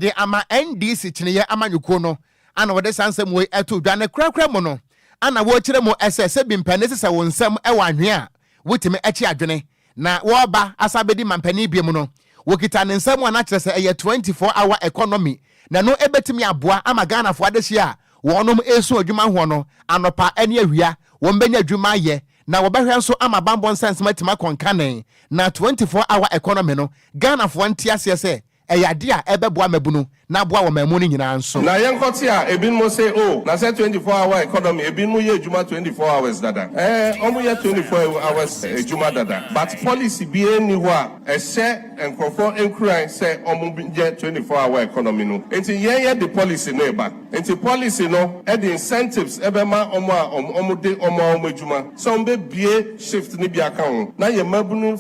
de ama NDC kyeneeɛ amanyɔkuo no ana wɔde saa nsɛm wei to dwa. Ne korakora mu no ana wɔrekyerɛ mu sɛ sɛ bi mpanin sesɛ wo nsam wɔ anwea a wotumi kye adwene na wɔreba asa abɛdi mampanin biom no wɔkita ne nsam a na kyerɛ sɛ ɛyɛ 24 hour economy na ɛno ɛbɛtumi aboa ama Ghanafoɔ adehyeɛ a wɔnom ɛresu adwuma hoɔ no anɔpa ne awia wɔn bɛnya adwuma ayɛ Na wɔbɛhwɛ nso ama bammɔ nsɛnsɛm atumi akɔ nkane, na 24 hour economy no, Ghanafoɔ nte aseɛ sɛ ɛyɛ adeɛ a ɛbɛboa mmabunu na aboa wɔn man mu no nyinaa nso. Na yɛnkɔte a ebinom se oh na sɛ 24 hour economy ebinom yɛ adwuma 24 hours dada. Ɛɛ wɔn yɛ 24 hours adwuma dada but policy biara nni hɔ a ɛhyɛ nkurɔfoɔ nkuran sɛ wɔn nyɛ 24 hour economy no. Nti yɛn yɛde policy no reba. Nti policy no de incentives bɛma wɔn a wɔn de wɔn ara wɔn adwuma sɛ wɔn bɛ bue shift no bi aka ho na yɛn mmabunu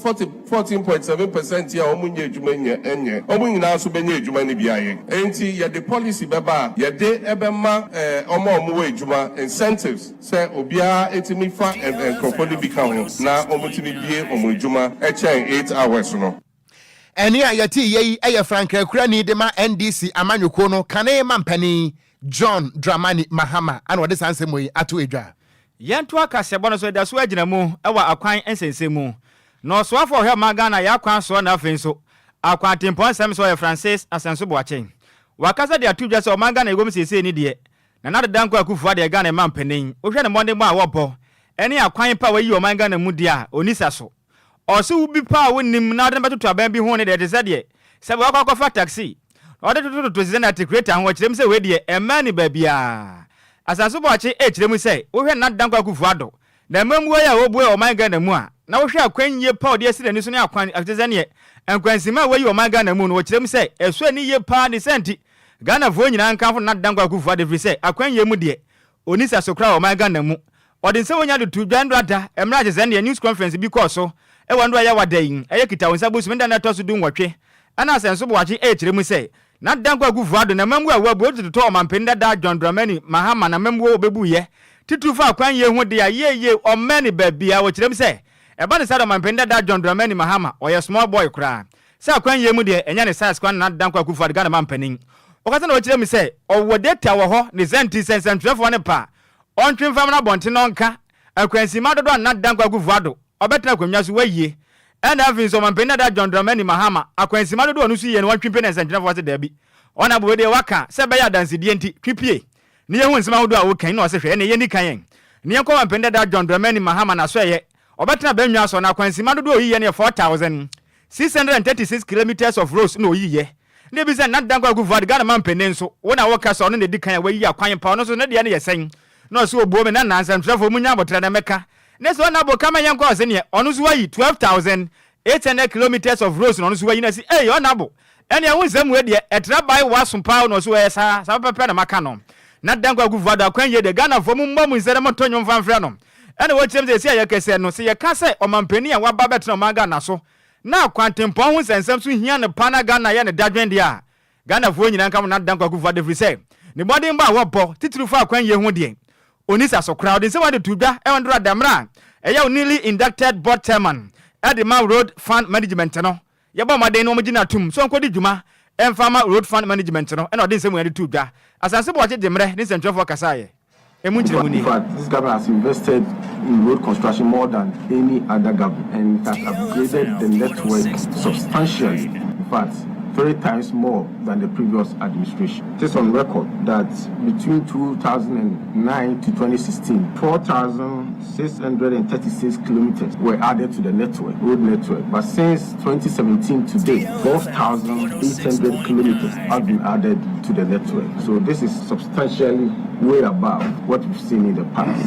14.7% yi a wɔn nyɛ adwuma nyɛ nyɛ wɔn nyinaa nso bɛnya adwuma no bi ayɛ. Nti yɛde policy bɛba a yɛde bɛma wɔn a wɔn wɔ adwuma incentives sɛ obiara tumi fa nkurɔfoɔ no bi ka ho na wɔn tumi bue wɔn adwuma kyɛn 8 hours no. Ɛnne a yɛtee yɛ yi yɛ frankrakurani de ma NDC amanyɔkuo no kane mampanin John Dramani Mahama ana ɔde saa nsɛm yi ato dwa. Yɛntoa kaseɛbɔ no so ɛda so ara gyina mu wɔ akwan nsɛnsɛm mu. Na ɔsoafoɔ a ɔhwɛ ɔman Ghana yɛ akwan soɔ na afei nso akwan atempɔn nsɛm so ɔyɛ Francis Asɛnso Boakye. Wakasa de ato dwa sɛ ɔman Ghana yɛwɔ mu seesei no deɛ Nana Addo Dankwa Akuffo Addo yɛ Ghana mampanin. Wohwɛ ne mmɔdenbɔ a wɔbɔ ɛne akwan pa a wayi ɔman Ghana mu deɛ a ɔnni sa so. Ɔse wo bi paa a wonnim na wode no bɛtoto aban bi ho no deɛ ɛte sɛ deɛ sɛ wakɔ akɔfa taxi na ɔde totototo te sɛ nea articulator ho ɔkyerɛ mu sɛ wei deɛ ɛmmaa ni baabiara. Asase Boakye ɛrekyerɛ mu sɛ wohwɛ Nana Dankwa Akuffo Addo na amammuo yi a wɔbue ɔman Ghana mu a na wohwɛ akwan yie pa a ɔde asi n'ani so ne akwan te sɛ neɛ nkwansimma a wayi ɔman Ghana mu no wɔkyerɛ mu sɛ ɛsɔ ani yie paa ne saa nti Ghanafoɔ nyinaa nkamfo Nana Dankwa Akuffo Addo ɛfiri sɛ akwan yie mu deɛ Onni sɛso koraa wɔ ɔman Ghana mu. Ɔde nsɛm a onya de too dwa nnora da mmerɛ a kyesɛ ɛndeɛ news conference bi kɔɔ so wɔ nnora Yawa da yi, ɛyɛ Kitawonsa bosome da no a ɛtɔ so du nwɔtwe ɛna Asɛnso Boakye ɛrekyerɛ mu sɛ na Dankwa Akufo Addo n'amammuo a wabu ɔde totɔɔ ɔmanpanin dada John Dramani Mahama n'amammuo ɔbɛbuiɛ titiriw fa akwan yie ho de a yie yie ɔmmɛn baabiara. Ɔkyerɛ mu sɛ ɛba ne saa de ɔmanpanin dada John Dramani Mahama ɔyɛ small boy koraa Sɛ akwannyɛ mu deɛ ɛnyɛ ne size koraa na Nana Dankwa Akufo Addo Ghana manpanin. Ɔkasa na ɔkyerɛ mu sɛ ɔwɔ data wɔ hɔ ne saa nti sɛ nsɛntwerɛfoɔ no pɛ a ɔntwe mfa mmra abɔnten na ɔnka akwansimma dodoɔ a Nana Dankwa Akufo Addo ɔbɛtena akonnwa so wayie ɛna afei nso ɔmanpanin dada John Dramani Mahama akwansimma dodoɔ a ɔno nso yie no wɔntwe mpie na nsɛntwerɛfoɔ se daabi ɔna wei deɛ waka sɛ ɛbɛyɛ adansedie nti twe pie na yɛhu nsɛm ahodoɔ a woka yi na ɔse hwɛ ɛneɛ yɛnni kan yɛn na yɛnkɔ ɔmanpanin dada John Dramani Mahama n'asoɛeɛ ɔbɛtena abannwa so na akwansimma dodoɔ a ɔyiiɛ no yɛ 4,000. 636 kilometres of roads na ɔyiiɛ. Na ebi sɛ Nana Dankwa Akufo-Addo, Ghana manpanin nso, wo na woka sɛ ɔno na ɛdi kan a wayi akwan pa, ɔno nso ne deɛ no yɛ sɛn? Na ɔse ɔbuo me, Nana, nsɛmtwerɛfoɔ monnya aboterɛ na mɛka. Ne sɛ ɔna boka ma yɛnkɔ ɔse neɛ ɔno nso wayi 12,800 kilometres of roads na ɔno nso wayi na ɛse ei ɔna bo ɛneɛ wo nsɛm wei deɛ ɛtra bae w'aso paa o na ɔse ɛyɛ saa saa pɛpɛpɛ na maka no na Dankwa Akufo Addo akwan yie deɛ Ghanafoɔ mo mmɔ mo nsa na monto nnwom mfa mfrɛ no ɛna wɔkyerɛm sɛ ɛsi a yɛkɛsɛ no sɛ yɛka sɛ ɔmanpanin a waba bɛtena ɔman Ghana so na akwantempɔn ho nsɛnsɛm so hia no paa na Ghana yɛ ne dadwen deɛ a Ghanafoɔ nyinaa nka mo Nana Dankwa Akufo Addo ɛfiri sɛ ne mmɔdenbɔ a wɔbɔ titiriw fa akwan yie ho deɛ Onni saso koraa. Ɔde nsɛm ade too dwa wɔ Ndora da mmerɛ a ɛyɛ wo newly inducted board chairman de ma Road Fund Management no. Yɛbɔ mmɔden na wɔgye no atom sɛ ɔnkɔdi dwuma mfa mma Road Fund Management no na ɔde nsɛm wei ade too dwa. Asase Boakye Gyemmerɛ ne nsɛntwerɛfoɔ kasaeɛ. Emu nkyerɛmu nie. In fact, this government has invested in road construction more than any other government and it has upgraded the network substantially. In fact, 3 times more than the previous administration. It is on record that between 2009 to 2016, 4,636 kilometers were added to the network, road network. But since 2017 to date, 12,800 kilometers have been added to the network. So this is substantially way above what we've seen in the past.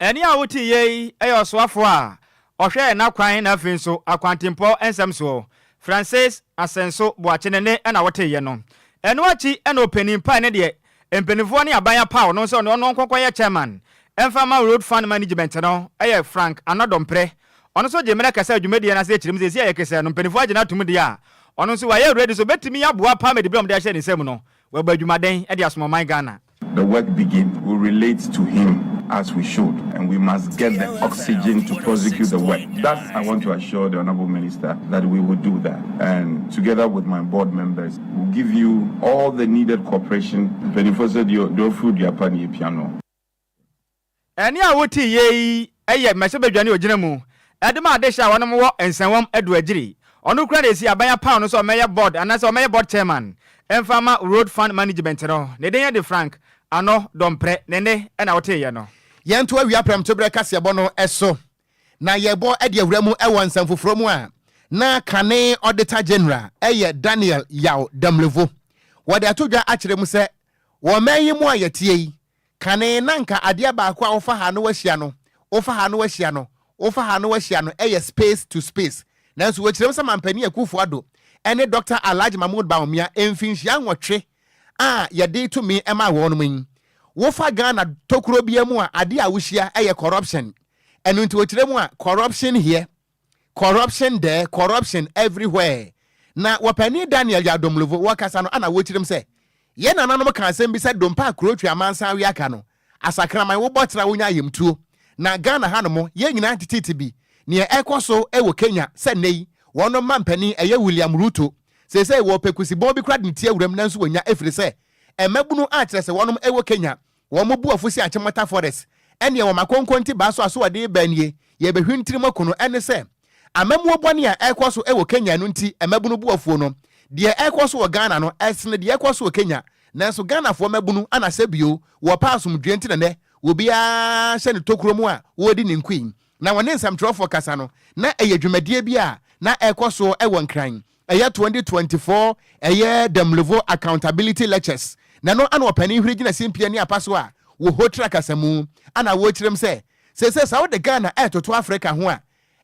Ɛnne a wote yei yɛ ɔsoafoɔ a ɔhwɛ n'akwan na afei nso akwantempɔ nsɛm soɔ, Francis Asenso Boakye ne nne na woteeɛ no. Ɛno akyi na ɔpanin pae ne deɛ mpaninfoɔ ne aban apaw no sɛ ɔno nkɔnkɔyɛ chairman mfa ma Road Fund Management no yɛ Frank Anor Dompreh. Ɔno nso gye mmerɛ kɛsɛ dwumadie no ase kyerɛ mu sɛ seesei a yɛkesɛ no mpaninfoɔ agye no atom deɛ a ɔno nso wayɛ ready sɛ ɔbɛtumi aboa paa ma diberɛ a wɔde ahyɛ ne nsam no wabɔ adwumaden de asom ɔman Ghana. The work begin, we relate to him as we should, and we must get the oxygen to prosecute the work. That I want to assure the Honorable Minister that we will do that. And together with my board members, we'll give you all the needed cooperation. Mpanimfoɔ sɛ deɛ deɛ ɔfiri dua pa ne yɛpia no. Ɛnne a wotee yei yɛ mmarahyɛbadwa ne ogyina mu de ma adehye a wɔnom wɔ nsɛnwam adu agyiri. Ɔno kura na esi aban apaw no sɛ ɔmmɛyɛ board anaasɛ ɔmmɛyɛ board chairman mfa ma Road Fund Management no. Ne din de Frank Ano Domprɛ. Ne nne na woteeɛ no. Yɛnto awia prɛmtoberɛ kaseɛbɔ no so na yɛbɔ de awura mu wɔ nsɛm foforɔ mu a na kane Auditor General yɛ Daniel Yaw Domelevo. Wɔde ato dwa akyerɛ mu sɛ wɔ ɔman yi mu a yɛteɛ yi, Kane na nka adeɛ baako a wofa ha na woahyia no, wofa ha na woahyia no, wofa ha na woahyia no yɛ space to space. Nanso wɔkyerɛ mu sɛ Mampanin Akuffo Addo ne Dɔkta Alhaji Mahmood Bawumia mfinhyia nwɔtwe a yɛde tumi maa wɔnom yi, wofa Ghana tokuro biara mu a adeɛ a wohyia yɛ corruption. Ɛno nti wɔkyerɛ mu a corruption here, Corruption there, corruption everywhere. Na wɔpanin Daniel Yadomlovo wɔkasa no ana wɔkyerɛm sɛ, Yɛn nananom ka asɛm bi sɛ dompa a kuro twe amansan awe aka no, asakraman wobɔ tra wonya ayamtuo. Na Ghana hanom yɛn nyinaa ntetete bi neɛ ɛkɔ so wɔ Kenya sɛ nnɛ yi wɔnom mampanin ɛyɛ William Ruto seesei wɔpɛ kusibɔn bi koraa de ne ti awuram nanso wɔnnya ɛfiri sɛ mmabunu a kyerɛ sɛ wɔnom wɔ Kenya Wɔn bo afu sɛ Achimota Forest ɛneɛ wɔn akonkonti baa so asoɔden baa nie, yɛrebɛhwintiri mo aku no ɛne sɛ amammuo bɔne a ɛrekɔ so wɔ Kenya no nti mmabunu bo afuo no, deɛ ɛrekɔ so wɔ Ghana no ɛsene deɛ ɛrekɔ so wɔ Kenya nanso Ghanafoɔ mmabunu ana sɛ bio wɔpɛ asomdwoeɛ nti na nɛ obiara hyɛ ne tokuro mu a wɔredi ne nkui na wɔne nsɛmtwerɛfoɔ kasa no na ɛyɛ dwumadie bi a na ɛrekɔ soɔ wɔ Nkran Ɛyɛ 2024 ɛyɛ Demlevo Accountability Lectures na ɛno ana ɔpanin hwiri gyina simpie ne apa so a wɔ Hotra kasamu ana wɔrekyerɛm sɛ seesei sɛ wode Ghana ɛretoto Africa ho a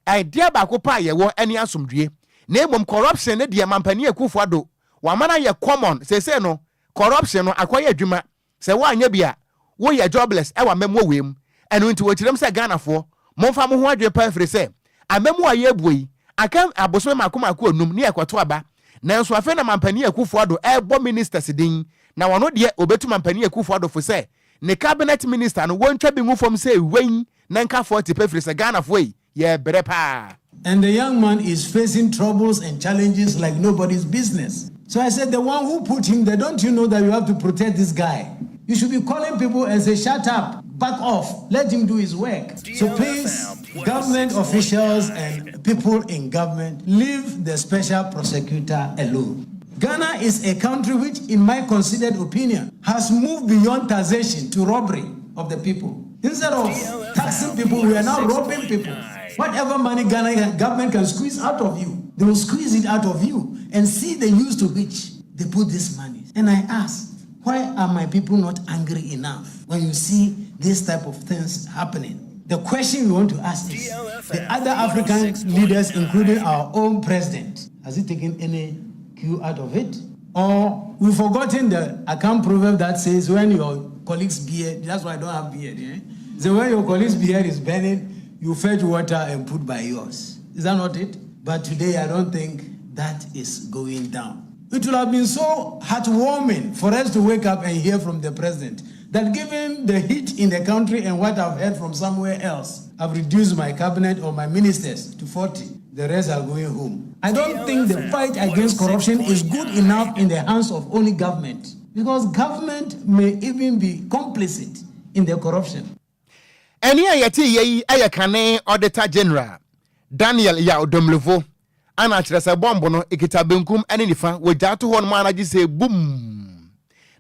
ɛdeɛ baako pɛ a yɛwɔ ɛne asomdwie na mmom corruption ne deɛ Mampanin Akufo Addo wama no ayɛ common seesei no corruption no akɔyɛ adwuma Sɛ woanyɛ bi a, woyɛ jobless wɔ amammuo wei mu. Ɛno nti wɔkyerɛm sɛ Ghanafoɔ, momfa mo ho adwene paa ɛfiri sɛ, amammuo a yɛrebuo yi, aka abosome mmaako mmaako ɔnum ne yɛkɔto aba. Nanso afei na Mampanin Akuffo Addo rebɔ ministers din, na ɔno deɛ ɔbɛtu Mampanin Akuffo Addo fo sɛ ne cabinet minister no wɔntwa bi ngu fam sɛ wei na nka 40 pɛ firi sɛ Ghanafoɔ yi, yɛrebrɛ paa. And the young man is facing troubles and challenges like nobody's business. So I said, the one who put him there, don't you know that you have to protect this guy? You should be calling people and say, shut up, back off, let him do his work. So please, government officials and people in government, leave the special prosecutor alone. Ghana is a country which, in my considered opinion, has moved beyond taxation to robbery of the people. Instead of taxing people, we are now robbing people. Whatever money Ghana government can squeeze out of you. They will squeeze it out of you and see the use to which they put this money. And I ask, why are my people not angry enough when you see this type of things happening? The question we want to ask is the other African leaders, including our own president, has he taken any cue out of it? Or we've forgotten the account proverb that says when your colleague's beard, that's why I don't have beard, eh? So when your colleague's beard is burning, you fetch water and put by yours. Is that not it? But today I don't think that is going down. It would have been so heartwarming for us to wake up and hear from the president that given the heat in the country and what I've heard from somewhere else, I've reduced my cabinet or my ministers to 40. The rest are going home. I don't think the fight against corruption is good enough in the hands of only government because government may even be complicit in the corruption. Ɛnne a yɛteeɛ yi yɛ kane Auditor General Daniel Yaw Domelevo ana kyerɛ sɛ bɔmbo no ɛkita benkum ne nifa wɔgyaa to hɔ nom ana gye sɛ bum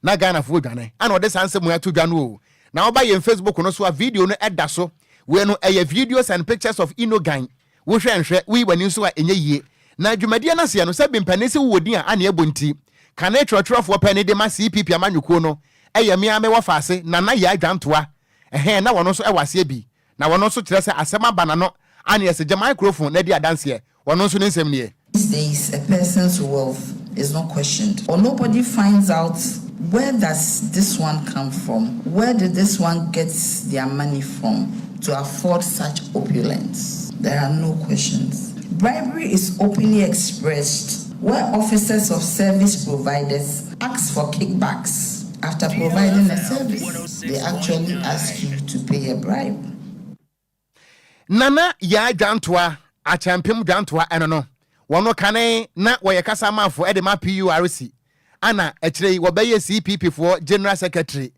na Ghanafoɔ dwane ana ɔde saa nsɛm ato dwa no o na woba yɛn Facebook no so a video no ɛda so wei no ɛyɛ videos and pictures of Inogan wohwɛ nhwɛ woyi w'ani nso a ɛnyɛ yie na dwumadie no aseɛ no sɛ bimpanin sɛ wowɔ din a ane ɛbɔ nti kane twerɛtwerɛfoɔ pɛ ne de ma CPP amanyɔkuo no ɛyɛ mea mewɔ faase Nana Yaa Dwantoa ɛhɛn na wɔn nso ɛwɔ aseɛ bi na wɔn nso kyerɛ sɛ asɛm aba n'ano ane ɛsɛ gya microphone na di adanseɛ wɔn nso ne nsɛm nie. These days, a person's wealth is not questioned, or nobody finds out where does this one come from? Where did this one get their money from to afford such opulence? There are no questions. Bribery is openly expressed where officers of service providers ask for kickbacks after providing a service. They actually ask you to pay a bribe. Nana Yaa Dwantoa, Akyɛmpem Dwantoa ɛno no, wɔno kane na wɔyɛ kasamafo de ma PURC, ana akyire yi wɔbɛyɛ CPP foɔ General Secretary,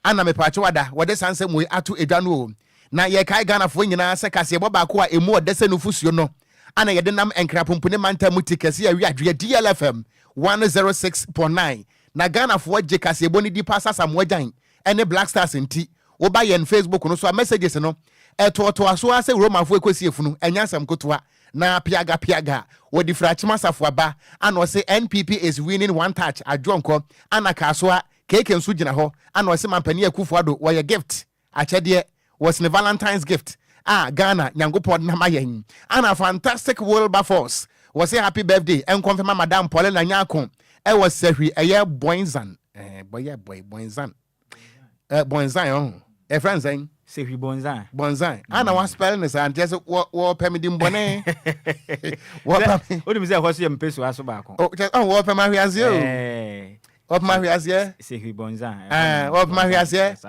ana mepaakyɛw ada wɔde saa nsɛm wei ato edwa no o. Na yɛkae Ghanafoɔ nyinaa sɛ kaseɛbɔ baako a emu ɔdɛ sɛ nufusuo no ana yɛde nam Nkrapompone mantam mu ti kɛse a wiadweɛ DLFM 106.9 na Ghanafoɔ gye kaseɛbɔ no di pa Sasamoah Gyan ne Black Stars nti woba yɛn Facebook no so a messages no ɛtoɔtoa so ara sɛ Romanfoɔ ɛkɔsi efunu ɛnyɛ asɛm kotoa na piaga piaga wɔde firi Akyem Asafo aba ana ɔse NPP is winning one touch adwoɔnkɔ ana Kasoa KK nso gyina hɔ ana ɔse Mampanin Akufo Addo wɔyɛ gift akyɛdeɛ was ne Valentine's gift a Ghana Nyankopɔn de nama yɛn ana Fantastic Wilberforce wɔse happy birthday ɛnkɔmfɛma Madam Paulina Nyarko ɛwɔ Sahwi ɛyɛ Boinzan ɛɛ bɔyɛ bɔy Boinzan ɛ Boinzan ɔho ɛfrɛ nsɛn Sehwi Bonzan. Bonzan ana wa spell ne saa nti ɛsɛ wɔ wɔpɛ me dimbɔne wɔpɛ me wonim sɛ ɛhɔ so yɛ mpɛsua so baako oh kyɛ ɔho wɔpɛ me ahweaseɛ o wɔpɛ me ahweaseɛ Sehwi Bonzan ɛɛ wɔpɛ me ahweaseɛ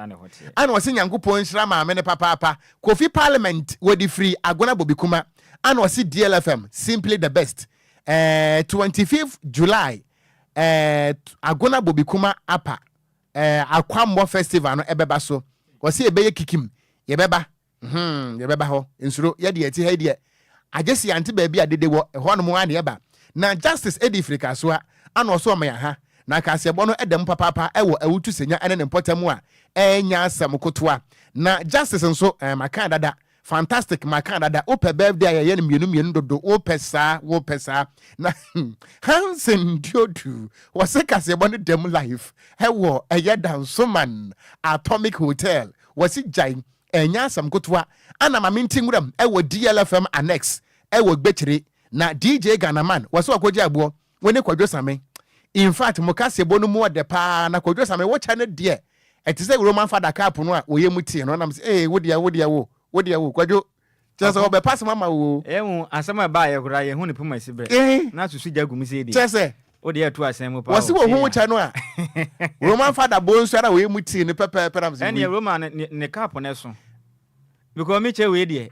ana ɔse Nyankopɔn nhyira maame no papaapa Kofi Parliament wɔde firi Agona Bobikuma ana ɔse DLFM simply the best ɛɛ 25th July ɛɛ Agona Bobikuma apa eh, Akwammɔ festival no ɛbɛba so. Wɔse ɛbɛyɛ kikim, yɛbɛba, hmm, yɛbɛba hɔ, nsuro, yɛdeɛ yɛte ha yi deɛ, agye se yɛante baabi a dede wɔ, ɛhɔ nom ara na yɛba. Na Justice Eddie firi Kasoa, ana ɔso ɔma yɛn ha, na kaseɛbɔ no ɛda mu papaapa ɛwɔ Awutu Senya ɛne ne mpɔtam a ɛnyɛ asɛm kotoa. Na Justice nso, eh, maka dada, Fantastic maka dada wopɛ birthday a yɛyɛ no mmienu mmienu dodo wopɛ saa wopɛ saa na Hansen Diodu wɔse kaseɛbɔ no dam life ɛwɔ ɛyɛ Dansoman Atomic Hotel wɔse gyae ɛnyɛ asɛm kotoa ana ma mente nwuram ɛwɔ DLFM Annex ɛwɔ Gbekyire na DJ Ghanaman wɔse wakɔgye aboɔ Wo ne Kwadwo Same. In fact mo kaseɛbɔ no mu ɔdɛ paa na Kwadwo Same wo kyɛ no deɛ ɛte sɛ Roman fada cup no a wɔyɛ mu tea no nam sɛ ee wo deɛ wo deɛ wo wo deɛ wo Kwadwo kyerɛ sɛ wɔbɛpa asɛm ama wo o. Yɛhu asɛm a ɛbaeɛ koraa yɛhu ne poma si berɛ Eh. na susu gya gu mu sei deɛ Kyerɛ sɛ wo deɛ ɛto asɛm mu paa wɔse o wɔhu wo senior. kyɛ no a Roman fada bonsu ara a wɔyɛ mu tea no pɛpɛɛpɛ nam sɛ Ɛnneɛ wei. Roman ne ne cup no ɛso Because me kyɛ wei deɛ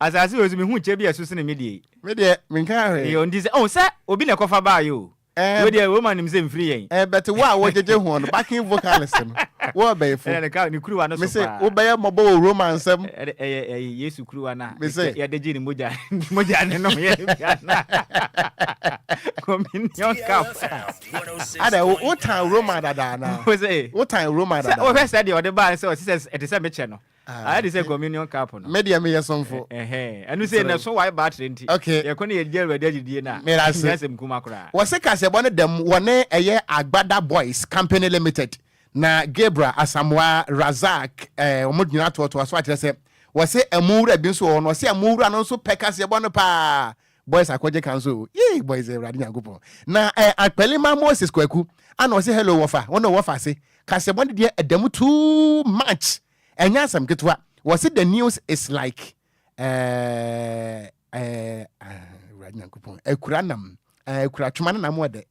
asase wei so mehu kyɛ bi a ɛso sene me deɛ yi. Me deɛ menka hwee. Yɛ nti sɛ oh sɛ obi na ɛkɔfa baayɛ o. Eh, Wei deɛ Roma nim sɛ mfiri yɛn. Eh, but wo a wogyegye ho no backing vocalist no. Wo ɔbɛyifo. Ɛna ne ka ne kuruwa no so Mese paa. wobɛyɛ mmɔbɔ wɔ Roma nsɛm. Ɛyɛ ɛyɛ Yesu kuruwa no a Mese. yɛde gye ne mogya mogya ne nom yɛ bia na communion cup. Ada wo wotan Roma dada anaa? Wo sɛ Wotan Roma sɛ dada. wohwɛ sɛ deɛ ɔde baa no sɛ ɔte sɛ ɛte sɛ mekyɛ no. Ayɛ te sɛ communion cup no. Me deɛ meyɛ somfo. Ɛhɛn ɛno sɛ na so wae battery nti. Okay. Yɛkɔ ne yɛgye Awurade adidie no a. Meda ase. Nyɛ asɛm kuma koraa. Wɔse kaseɛbɔ no dɛm wɔne ɛyɛ Agbada Boys Company Limited na Gabriel Asamoah Razak eh, wɔn nyinaa toatoa so akyerɛ sɛ wɔse ɛmo wura bi nso wɔ hɔ no wɔse ɛmo wura no nso pɛ kaseɛbɔ no paa boys akɔgye kan so yee boys awurade nyankopɔn na eh, Akpɛlima Moses Kwaku ana ɔse hello wɔfa wɔn na wɔfa ase kaseɛbɔ no deɛ ɛdɛm too much ɛnyɛ asɛm ketewa wɔse the news is like eh, eh, awurade nyankopɔn akura nam akura twoma no nam ɔdɛ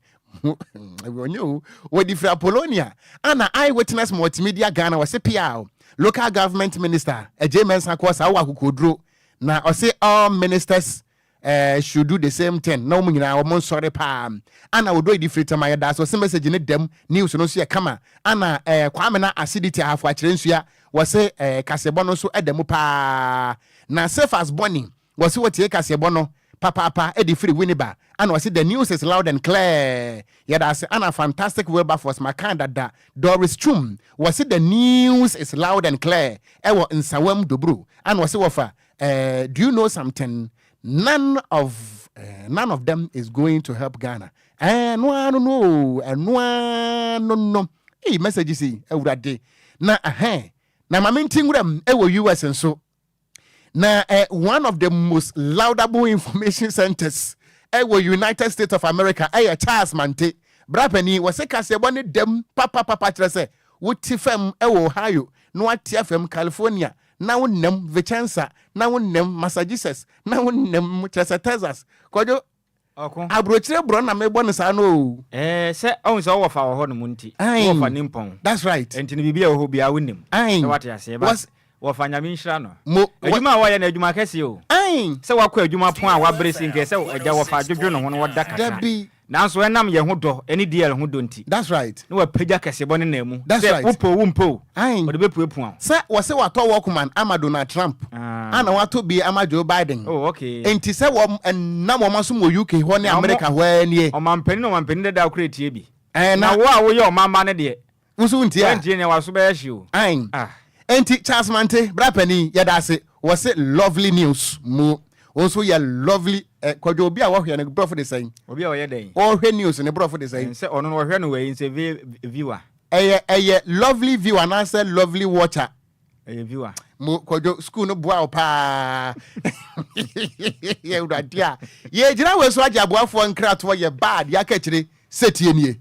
ɔnyɛ o wɔde firi apollonia ana eyewitness multimedia ghana wɔse pia local government minister agye mɛnsa kɔ saa wɔ akokoduro na ɔse all ministers should do the same thing na wɔn nyinaa wɔn nsɔre paa ana wɔdɔ edi firi tɛm ayɛ daa so ɔse message ne dɛm news no nso yɛ kama ana kwame na acidity ahafo akyerɛ nsua wɔse kaseɛbɔ no nso ɛda mu paa na Cephas Bonny wɔse wɔtie kaseɛbɔ no papaapa ɛde firi Winneba ana wɔse the news is loud and clear yɛda ase ana fantastic Wilberforce maka dada Doris Chum wɔse the news is loud and clear ɛwɔ Nsawam Doburo ana wɔse wɔfa do you know something none of none of them is going to help Ghana ɛno ara no no ɛno ara no no ei message si awurade na ɛhɛn na maame nti nwuram ɛwɔ US nso na one of the most laudable information centers ɛwɔ United States of America ɛyɛ Charles Mante brapani wɔsɛ kaseɛbɔ ne dɛm papapapa kyerɛ sɛ wote fam ɛwɔ Ohio na wate afam California na wonam Vicenza na wonam Massachusetts na wonam kyerɛ sɛ Texas kwadwo Ɔko. Aburokyire borɔ na mebɔ no saa no o. Ɛɛ sɛ ɔhu sɛ ɔwɔ fa wɔ hɔ nom nti. Ae. Wɔ fa nimpɔn. That's right. Nti no biribi a ɛwɔ hɔ biara wonim. Ae. Sɛ wate aseɛ but Was. wɔfa Nyame nhyira no. Mo. Wɔ. Adwuma a wɔyɛ no adwuma kɛseɛ o. Ae. Sɛ wakɔ adwuma pɔn a wabrɛ si nka ɛsɛ agya wɔfa dwodwo ne ho na wɔda kakra. Dabi. Nanso ɛnam yɛn ho dɔ ne DL ho dɔ nti. That's right. Na wapagya kɛsebɔ ne nan mu. That's Sɛ right. wopɛ o wompɛ o. Ae. Ɔde bɛpuapua wo. Sɛ wɔse watɔ Walkman ama Donald Trump Ah. ana watɔ bi ama Joe Biden. Oh, okay. Enti sɛ wɔn nam wɔn asom wɔ UK hɔ ne Na wɔn- America hɔ ara nie. Ɔmampanin ne ɔmampanin dada koraa tie bi. Ɛɛ, Na na wo a woyɛ ɔmamma no deɛ, wo nso wontie a. woantie nea w'aso bɛyɛ hye o. Ae. Ah. Enti Charles Mante, bra panin, yɛda ase. Wɔse lovely news mu. Wo nso yɛ lovely eh, Kwadwo obi a wɔhwɛ no borɔfo de sɛn? Obi a ɔyɛ dɛn? Ɔhwɛ news ne borɔfo de sɛn? Sɛ ɔno no wɔhwɛ no wɔ yi nsɛ viewer. Ɛyɛ ɛyɛ lovely view anaasɛ lovely watcher? Ɛyɛ viewer. Mo Kwadwo school no boa wo paa. Yɛ awurade a yɛgyina wei so agye aboafoɔ nkratoɔ yɛ bad yɛaka akyire sɛ tie nie.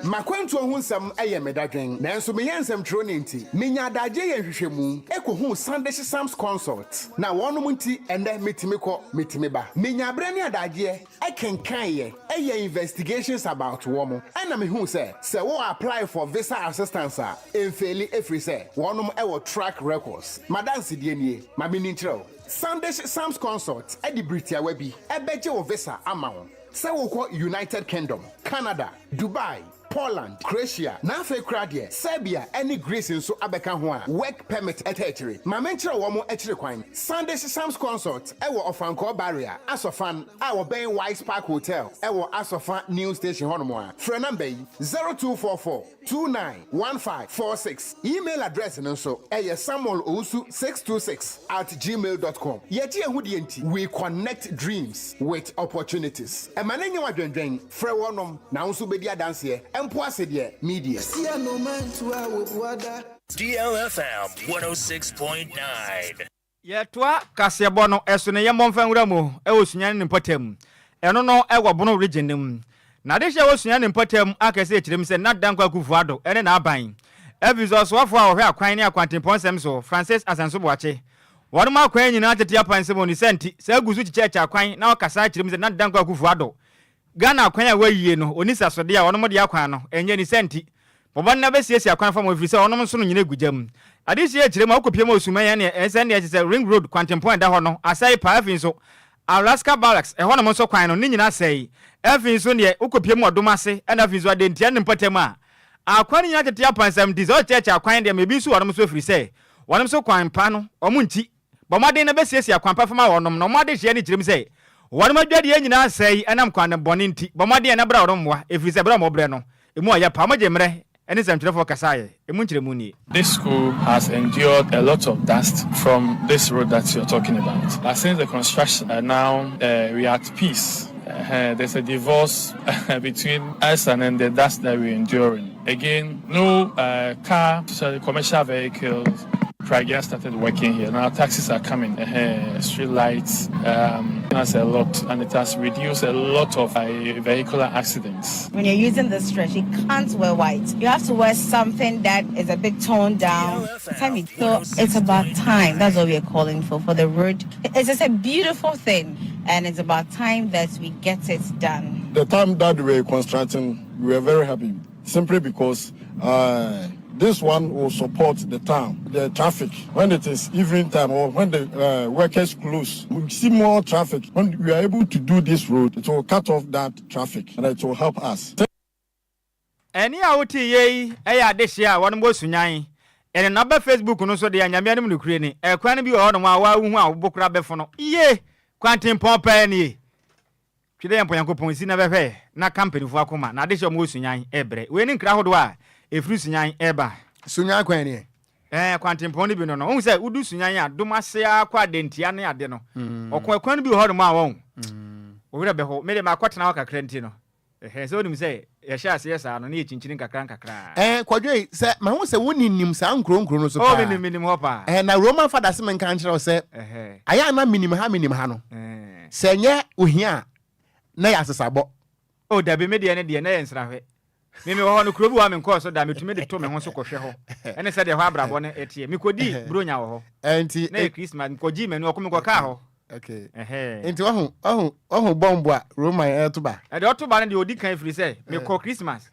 M'akwantuo ho nsɛm yɛ me dadwen, nanso meyɛ nsɛmtwerɛni nti, menya adagyeɛ yɛ nhwehwɛmu kɔhuu Sandish Sams Consult, na wɔnom nti ɛnnɛ metumi kɔ, metumi ba. Menya berɛ ne adagyeɛ kenkaneɛ, yɛ investigations about wɔn, ɛna mehuu sɛ, sɛ wo apply for visa assistance a, ɛmfeeli ɛfiri sɛ wɔnom wɔ track records. M'adansedie nie, ma menni nkyerɛ wo. Sandish Sams Consult de bere tiawa bi bɛgye wo visa ama wo sɛ wokɔ United Kingdom, Canada, Dubai, Poland, Croatia, na afei koraa deɛ Serbia ne Greece nso abɛka ho a work permit taa akyire. Ma menkyerɛ wɔn akyiri kwan. Sandish Sams Consult wɔ Ɔfankɔɔ Barrier, Asɔfan, a wɔbɛn Wise Park Hotel wɔ Asɔfa New Station hɔnom a. Frɛ namba yi, 0244 291546. Email address no nso ɛyɛ samuelowusu626@gmail dot com. Yɛgye yɛn ho die nti, we connect dreams with opportunities. Ɛma no nyɛ wo adwendwen, frɛ wɔnom na wo nso wobɛdi adanseɛ, mpo ase deɛ, media. DLFM 106.9. Yɛtoa kaseɛbɔ no so no yɛmmɔ mfa nwura mu wɔ Sunyani ne mpɔtam. Ɛno no wɔ Bono Region no mu. Na adehye a ɛwɔ Sunyani ne mpɔtam akɛse kyerɛ mu sɛ na Dankwa Akufo-Addo ne n'aban afiri so ɔsoafoɔ a ɔhwɛ akwan ne akwantempɔn nsɛm so, Francis Asenso Boakye. Wɔnom akwan nyinaa tete apan nsɛm wɔ ne saa nti, saa gu so kyekyɛkyɛ akwan na ɔkasa kyerɛ mu sɛ na Dankwa Akufo-Addo Ghana akwan a wɔayie no, ɔnni sasode a wɔnom de akwan no, ɛnyɛ ne saa nti. Bɔbɔ no na bɛsiesie akwan fa mu ɛfiri sɛ wɔnom nso no nyina gu gya mu. Adesua akyire mu a wokɔpie mu wɔ Sumɛn ɛneɛ ɛnsɛ ɛneɛ kyesɛ ring road kwantempɔn a ɛda hɔ no asɛe paa afei nso. Alaska Barracks, ɛhɔnom nso kwan no, ne nyinaa sɛe. Afei nso deɛ, wokɔpue mu wɔ Dom ase, ɛna afei nso Adentia ne mpɔtam a, akwan no nyinaa tete apansam nti, sɛ wokyerɛkyerɛ akwan deɛ ma ebi nso wɔnom nso ɛfiri sɛ, wɔnom nso kwan pa no, wɔn nti. Bɔ mmɔden na bɛsiesie akwan pa fa ma wɔnom, na wɔn adehyeɛ no kyerɛ mu sɛ, wɔnom adwadeɛ nyinaa sɛe ɛnam kwan bɔne nti. Bɔ mmɔden na bra wɔnom mmoa, ɛfiri sɛ berɛ a wɔbrɛ no, emu ɔyɛ pa. Wɔgye mmerɛ ne nsɛmtwerɛfoɔ kasaeɛ. Emu nkyerɛmu nie. This school has endured a lot of dust from this road that you're talking about. But since the construction, now we are at peace. There's a divorce between us and then the dust that we're enduring. Again, no car, sorry, commercial vehicles. Pragya started working here. Now taxis are coming. Street lights, that's a lot, and it has reduced a lot of vehicular accidents. When you're using the stretch, you can't wear white. You have to wear something that is a bit toned down. So it's about time. That's what we are calling for the road. It's just a beautiful thing, and it's about time that we get it done. The time that we were constructing, we were very happy, simply because this one will support the town, the traffic. When it is evening time or when the workers close, we see more traffic. When we are able to do this road, it will cut off that traffic and it will help us. Ɛne a wote yie yi ɛyɛ adehyeɛ a wɔn bɔ Sunyan ɛne naba Facebook no so deɛ, Nyame anim nokure ni, ɛkwan no bi wɔ hɔnom a wɔahuhu a wobɔ kora bɛfo no yie. Kwantempɔn pɛɛ nie twede yɛ mpɔnyankopɔn si na bɛhwɛ na ka mpanimfoɔ akoma na adehyeɛ a wɔwɔ Sunyan ɛbrɛ. Wei ne nkra ahodoɔ a ɛfiri Sunyan ɛba. Sunyan kwan nie. Kwantempɔn no bi no, wohu sɛ wodu Sunyan a, Dom ase a kɔ Adantia ne ade no, ɔko ɛkwan no bi wɔ hɔnom a wɔn wɔwerɛ bɛhɔ. Mede makɔtena hɔ kakra nti no, ɛhɛ sɛ wonim sɛ yɛhyɛ aseɛ saa no ne yɛkyinkyini nkakra nkakra. Kwadwo yi, sɛ mahu sɛ wonim saa nkuro nkuro no so oh paa. Menim, menim hɔ paa. Na Roman fada se menka nkyerɛ wo sɛ ayɛ a na menim ha, menim ha no, sɛ nyɛ ohia a na yɛ asesabɔ. Oh dabi, me deɛ ne deɛ na yɛ nsrahwɛ. Me mewɔ hɔ no, kuro bi wɔ a menkɔɔ so da, metumi de to me ho so kɔhwɛ hɔ ɛne sɛdeɛ hɔ abrabɔ no ɛteɛ. Mekɔdii Buronya wɔ hɔ. Nti na yɛ Christmas, mekɔgyii m'ani ɔko, mekɔkaa hɔ. Okay. Nti wahu bɔmbo a Roman ɛto ba. Ɛdeɛ ɔto ba no deɛ, ɔdi kan firi sɛ mekɔ Christmas,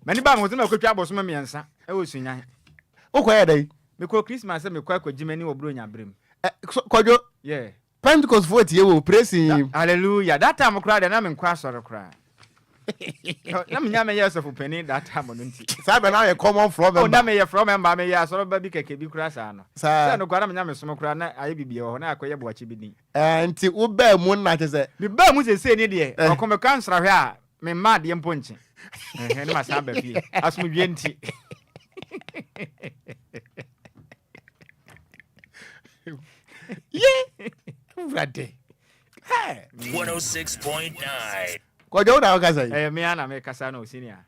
m'ani baa me ho sɛ makɔtwa abɔsoma 3 ɛwɔ Sunyan. Wokɔyɛ dɛn? Mekɔ Christmas sɛ mekɔ akɔgye m'ani wɔ Buronya berɛ mu. Kwadwo. Yeah. Pentecost foɔ tie wo praising. Hallelujah. That time koraa deɛ, na menkɔ asɔre koraa, na menya meyɛ sɔfo panin that time no nti. Saa bɛ na yɛ common floor member. Oh, na meyɛ floor member, meyɛ asɔre ba bi kɛkɛ bi koraa saa no. Saa. Sɛ no koraa na menya mesom koraa na ayɛ biribi wɔ hɔ na akɔyɛ boakye bi din. Nti wobaa mu na kyɛ sɛ. Mebaa mu sesei ne deɛ, ɔko mekɔ nsrahwɛ a, memma adeɛ mpo nkye ɛhɛn ne masan ba fie asomdwie nti. Ye Wurade. Hey. 106.9. Kwadwo, wo na wokasa yi. Ɛyɛ me a na mekasa no, senior.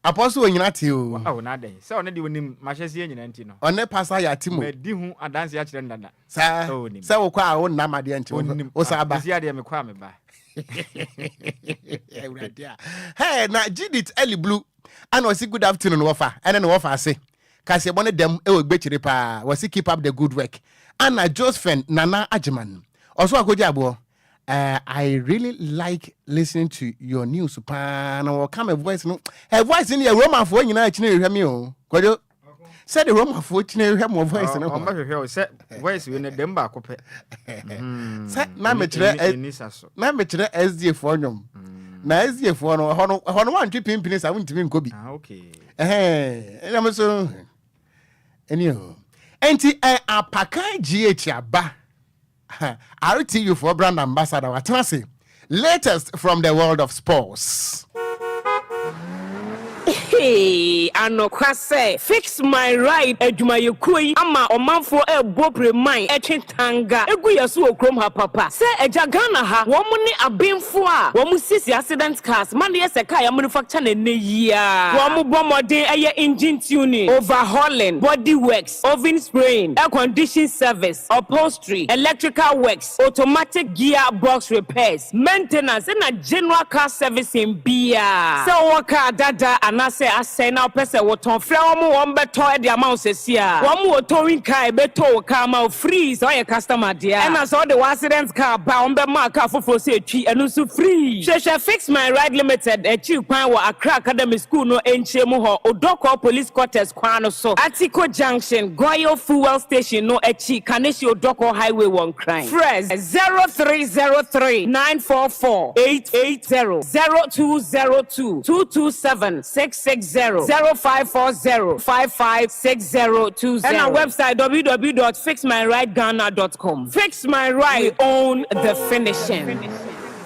Apostle onyina te o. Oh, na adɛn sɛ ɔne deɛ onim mahyɛseɛ nyina nti no. Ɔne pasa yɛ ate mu. Madi ho adanse akyerɛ no dada. Saa. Oh, onim. Sɛ wokɔ a wonnam adeɛ nti Onim. wo saa ba. Ɛsi adeɛ mekɔ a meba. Awurade a. Hey, na Judith Eli Blue ana ɔsi good afternoon wɔfa ɛne ne wɔfa ase kaseɛbɔ ne dɛm ɛwɔ gbekyire paa, wɔsi keep up the good work. Ana Josephine Nana Agyeman ɔso akɔgye aboɔ, I really like listening to your news paa na wɔka me voice no, her voice no yɛ Romafoɔ nyinaa kyini hwehwɛ me o. Kwadwo, sɛde Romafoɔ kyini hwehwɛ mo voice no ho. Ɔmbɛhwehwɛ wo sɛ voice wei no dɛm baako pɛ. Sɛ na mekyerɛ ɛni sa so. Na mekyerɛ SDA foɔ nnwom na SDA foɔ no, ɛhɔ no, ɛhɔ no wantwe pimpini saa wontumi nkɔ bi. Ah, okay. Ɛhɛn, ɛna mo so ɛni o. Nti Apakan GH aba RTU foɔ brand ambassador watena ase. Latest from the world of sports. Hey, anokwa sɛ Fix My Ride adwumayɛkuo yi ama ɔmanfoɔ ɛrebɔ preman ɛtwe tanga egu yɛ so wɔ kurom ha papa sɛ agya Ghana ha. Wɔn ne abenfoɔ a wɔn sisi accident cars ma no yɛ sɛ car yɛ manufacture na ɛnɛ yia. Wɔn bɔ mmɔden ɛyɛ engine tuning, overhauling, body works, oven spraying, air condition service, upholstery, electrical works, automatic gear box repairs, maintenance ɛna general car servicing biara. Sɛ wɔwɔ car dada anaasɛ sɛ asɛe na wopɛ sɛ wotɔn, frɛ wɔn, wɔn bɛtɔ de ama wo sesia. Wɔn wɔ towing car a ɛbɛtow wo car ama wo free sɛ woyɛ customer deɛ a. Ɛna sɛ wode w'accident car ba a, wɔn bɛma wo car foforɔ sɛ twi, ɛno nso free. Hwehwɛ Fix My Ride Limited akyiri kwan wɔ Accra Academy School no nkyɛn mu hɔ, Odorkor Police Quarters kwan no so, Atiko Junction, Goil Fuel Station no akyi, Kaneshie Odorkor Highway wɔ Nkran. Frɛ 0303 944 880, 0202 227 660, 0540 556020 ɛna website www.fixmyrideghana.com. Fix My Ride, we own the finishing.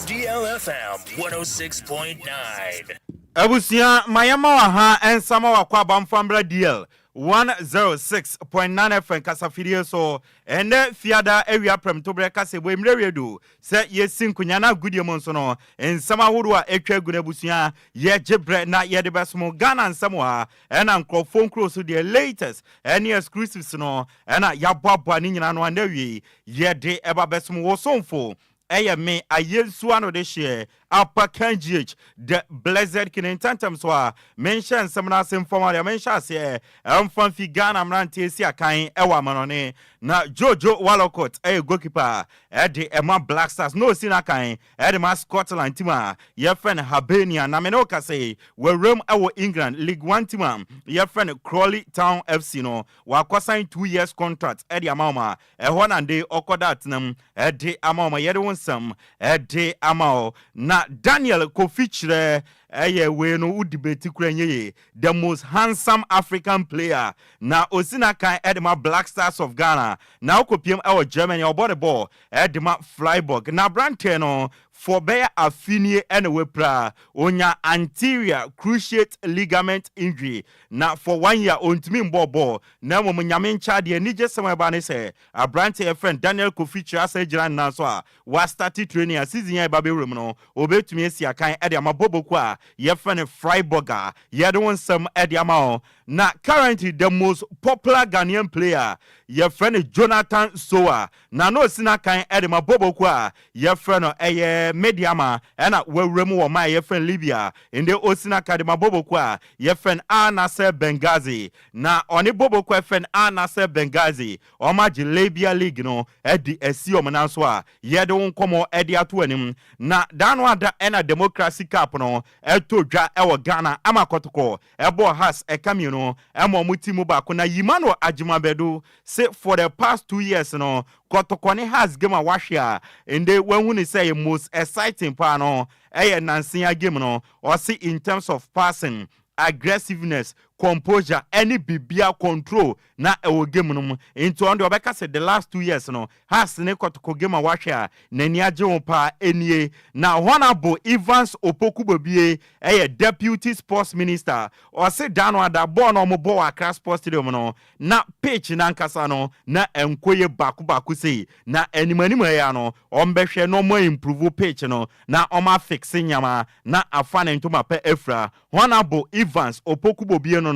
DLFM 106.9. Abusua ma yɛma wo aha nsa ma wakɔ aba mfa mbra DL 106.9 FM kasafidie so ɛnnɛ Fiada awia prɛmtoberɛ kaseɛbɔ mmerɛ wie du sɛ yɛsi nkonya na agodie mu nso no nsɛm ahodoɔ a ɛtwa agu no abusua yɛgye berɛ na yɛde bɛsom Ghana nsɛm wɔ ha ɛna nkurɔfoɔ nkuro so deɛ latest ɛne exclusives no ɛna yɛaboaboa ne nyinaa no a na awiei yɛde ɛba bɛsom wo somfo Ɛyɛ me ayensu ano de hyeɛ Apakan GH the blessed king ntɛntɛm so a menhyɛ nsɛm no ase mfam adeɛ menhyɛ aseɛ ɛmfa mfi Ghana mmeranteɛ si akan ɛwɔ amanɔne na Jojo Walocott ɛyɛ goalkeeper ɛde ɛma Black Stars na ɔsi n'akan ɛde ma Scotland team a yɛfrɛ no Hibernian na me ne wo kasa yi wawuram ɛwɔ England League One team a yɛfrɛ no Crawley Town FC no wakɔsan 2 years contract ɛde ama wɔn a ɛhɔ na nde ɔkɔda atenam ɛde ama wɔn yɛde wo nsɛm ɛde ama wo. Na Daniel Kofi Kyerɛ ɛyɛ wei no wo debate kura nyɛ yie, the most handsome African player na osi n'akan ɛde ma Black Stars of Ghana na ɔkɔpiem ɛwɔ Germany, ɔbɔ ne bɔɔl ɛde ma Freiburg. Na aberanteɛ no for bɛyɛ afinie ɛna wapira, onya anterior cruciate ligament injury na for one year ontumi mbɔ bɔɔl. Na mmom Nyame nkyɛ adeɛ anigye sɛm ɛba ne sɛ aberanteɛ yɛfrɛ Daniel Kofi Kyerɛ asa gyina nnan so a wastart training a season a ɛba bɛwura mu no obɛtumi asi akan ɛde ama boboko a yɛfrɛ no Freiburg a yɛde wo nsɛm ɛde ama wo. Na currently the most popular Ghanaian player yɛfrɛ no Jonathan Soa na na osi n'akan ɛde ma boboko a yɛfrɛ no ɛyɛ Medeama ɛna wawura mu wɔ man a yɛfrɛ no Libya. Nde osi n'akan de ma boboko a yɛfrɛ no Al Nasser Benghazi na ɔne boboko a yɛfrɛ no Al Nasser Benghazi ɔmo agye Libya League no ɛde asi ɔmo nan so a yɛde wo nkɔmɔ ɛde ato anim. Na dano ada ɛna Democracy Cup no ɛtɔ dwa ɛwɔ Ghana ama Kɔtɔkɔ ɛbɔ Hearts ɛka 2 ɛma ɔmo ti mu 1. Na Emmanuel Agyemang-Badu se for the past 2 years no Kɔtɔkɔ ne Hearts game a wahwɛ a nde wahu ne sɛ yɛ most exciting paa no ɛyɛ nansia game no. Ɔse in terms of passing, aggressiveness, composure ɛne bibia control na ɛwɔ game no mu, nti ɔno deɛ ɔbɛka sɛ the last 2 years no Hearts ne Kɔtɔkɔ game a wahwɛ a n'ani agye ho paa enie. Na Honourable Evans Opoku Bobie ɛyɛ deputy sports minister. Ɔse dan no ada bɔɔl na ɔmo bɔ wɔ Accra Sports Stadium no na pitch nankasa no na nkoye baako baako sei na anim anim ɛyɛ no ɔmbɛhwɛ na ɔmo improve pitch no na ɔmo afix nyama na afa ne ntoma pɛ afira. Honourable Evans Opoku Bobie no.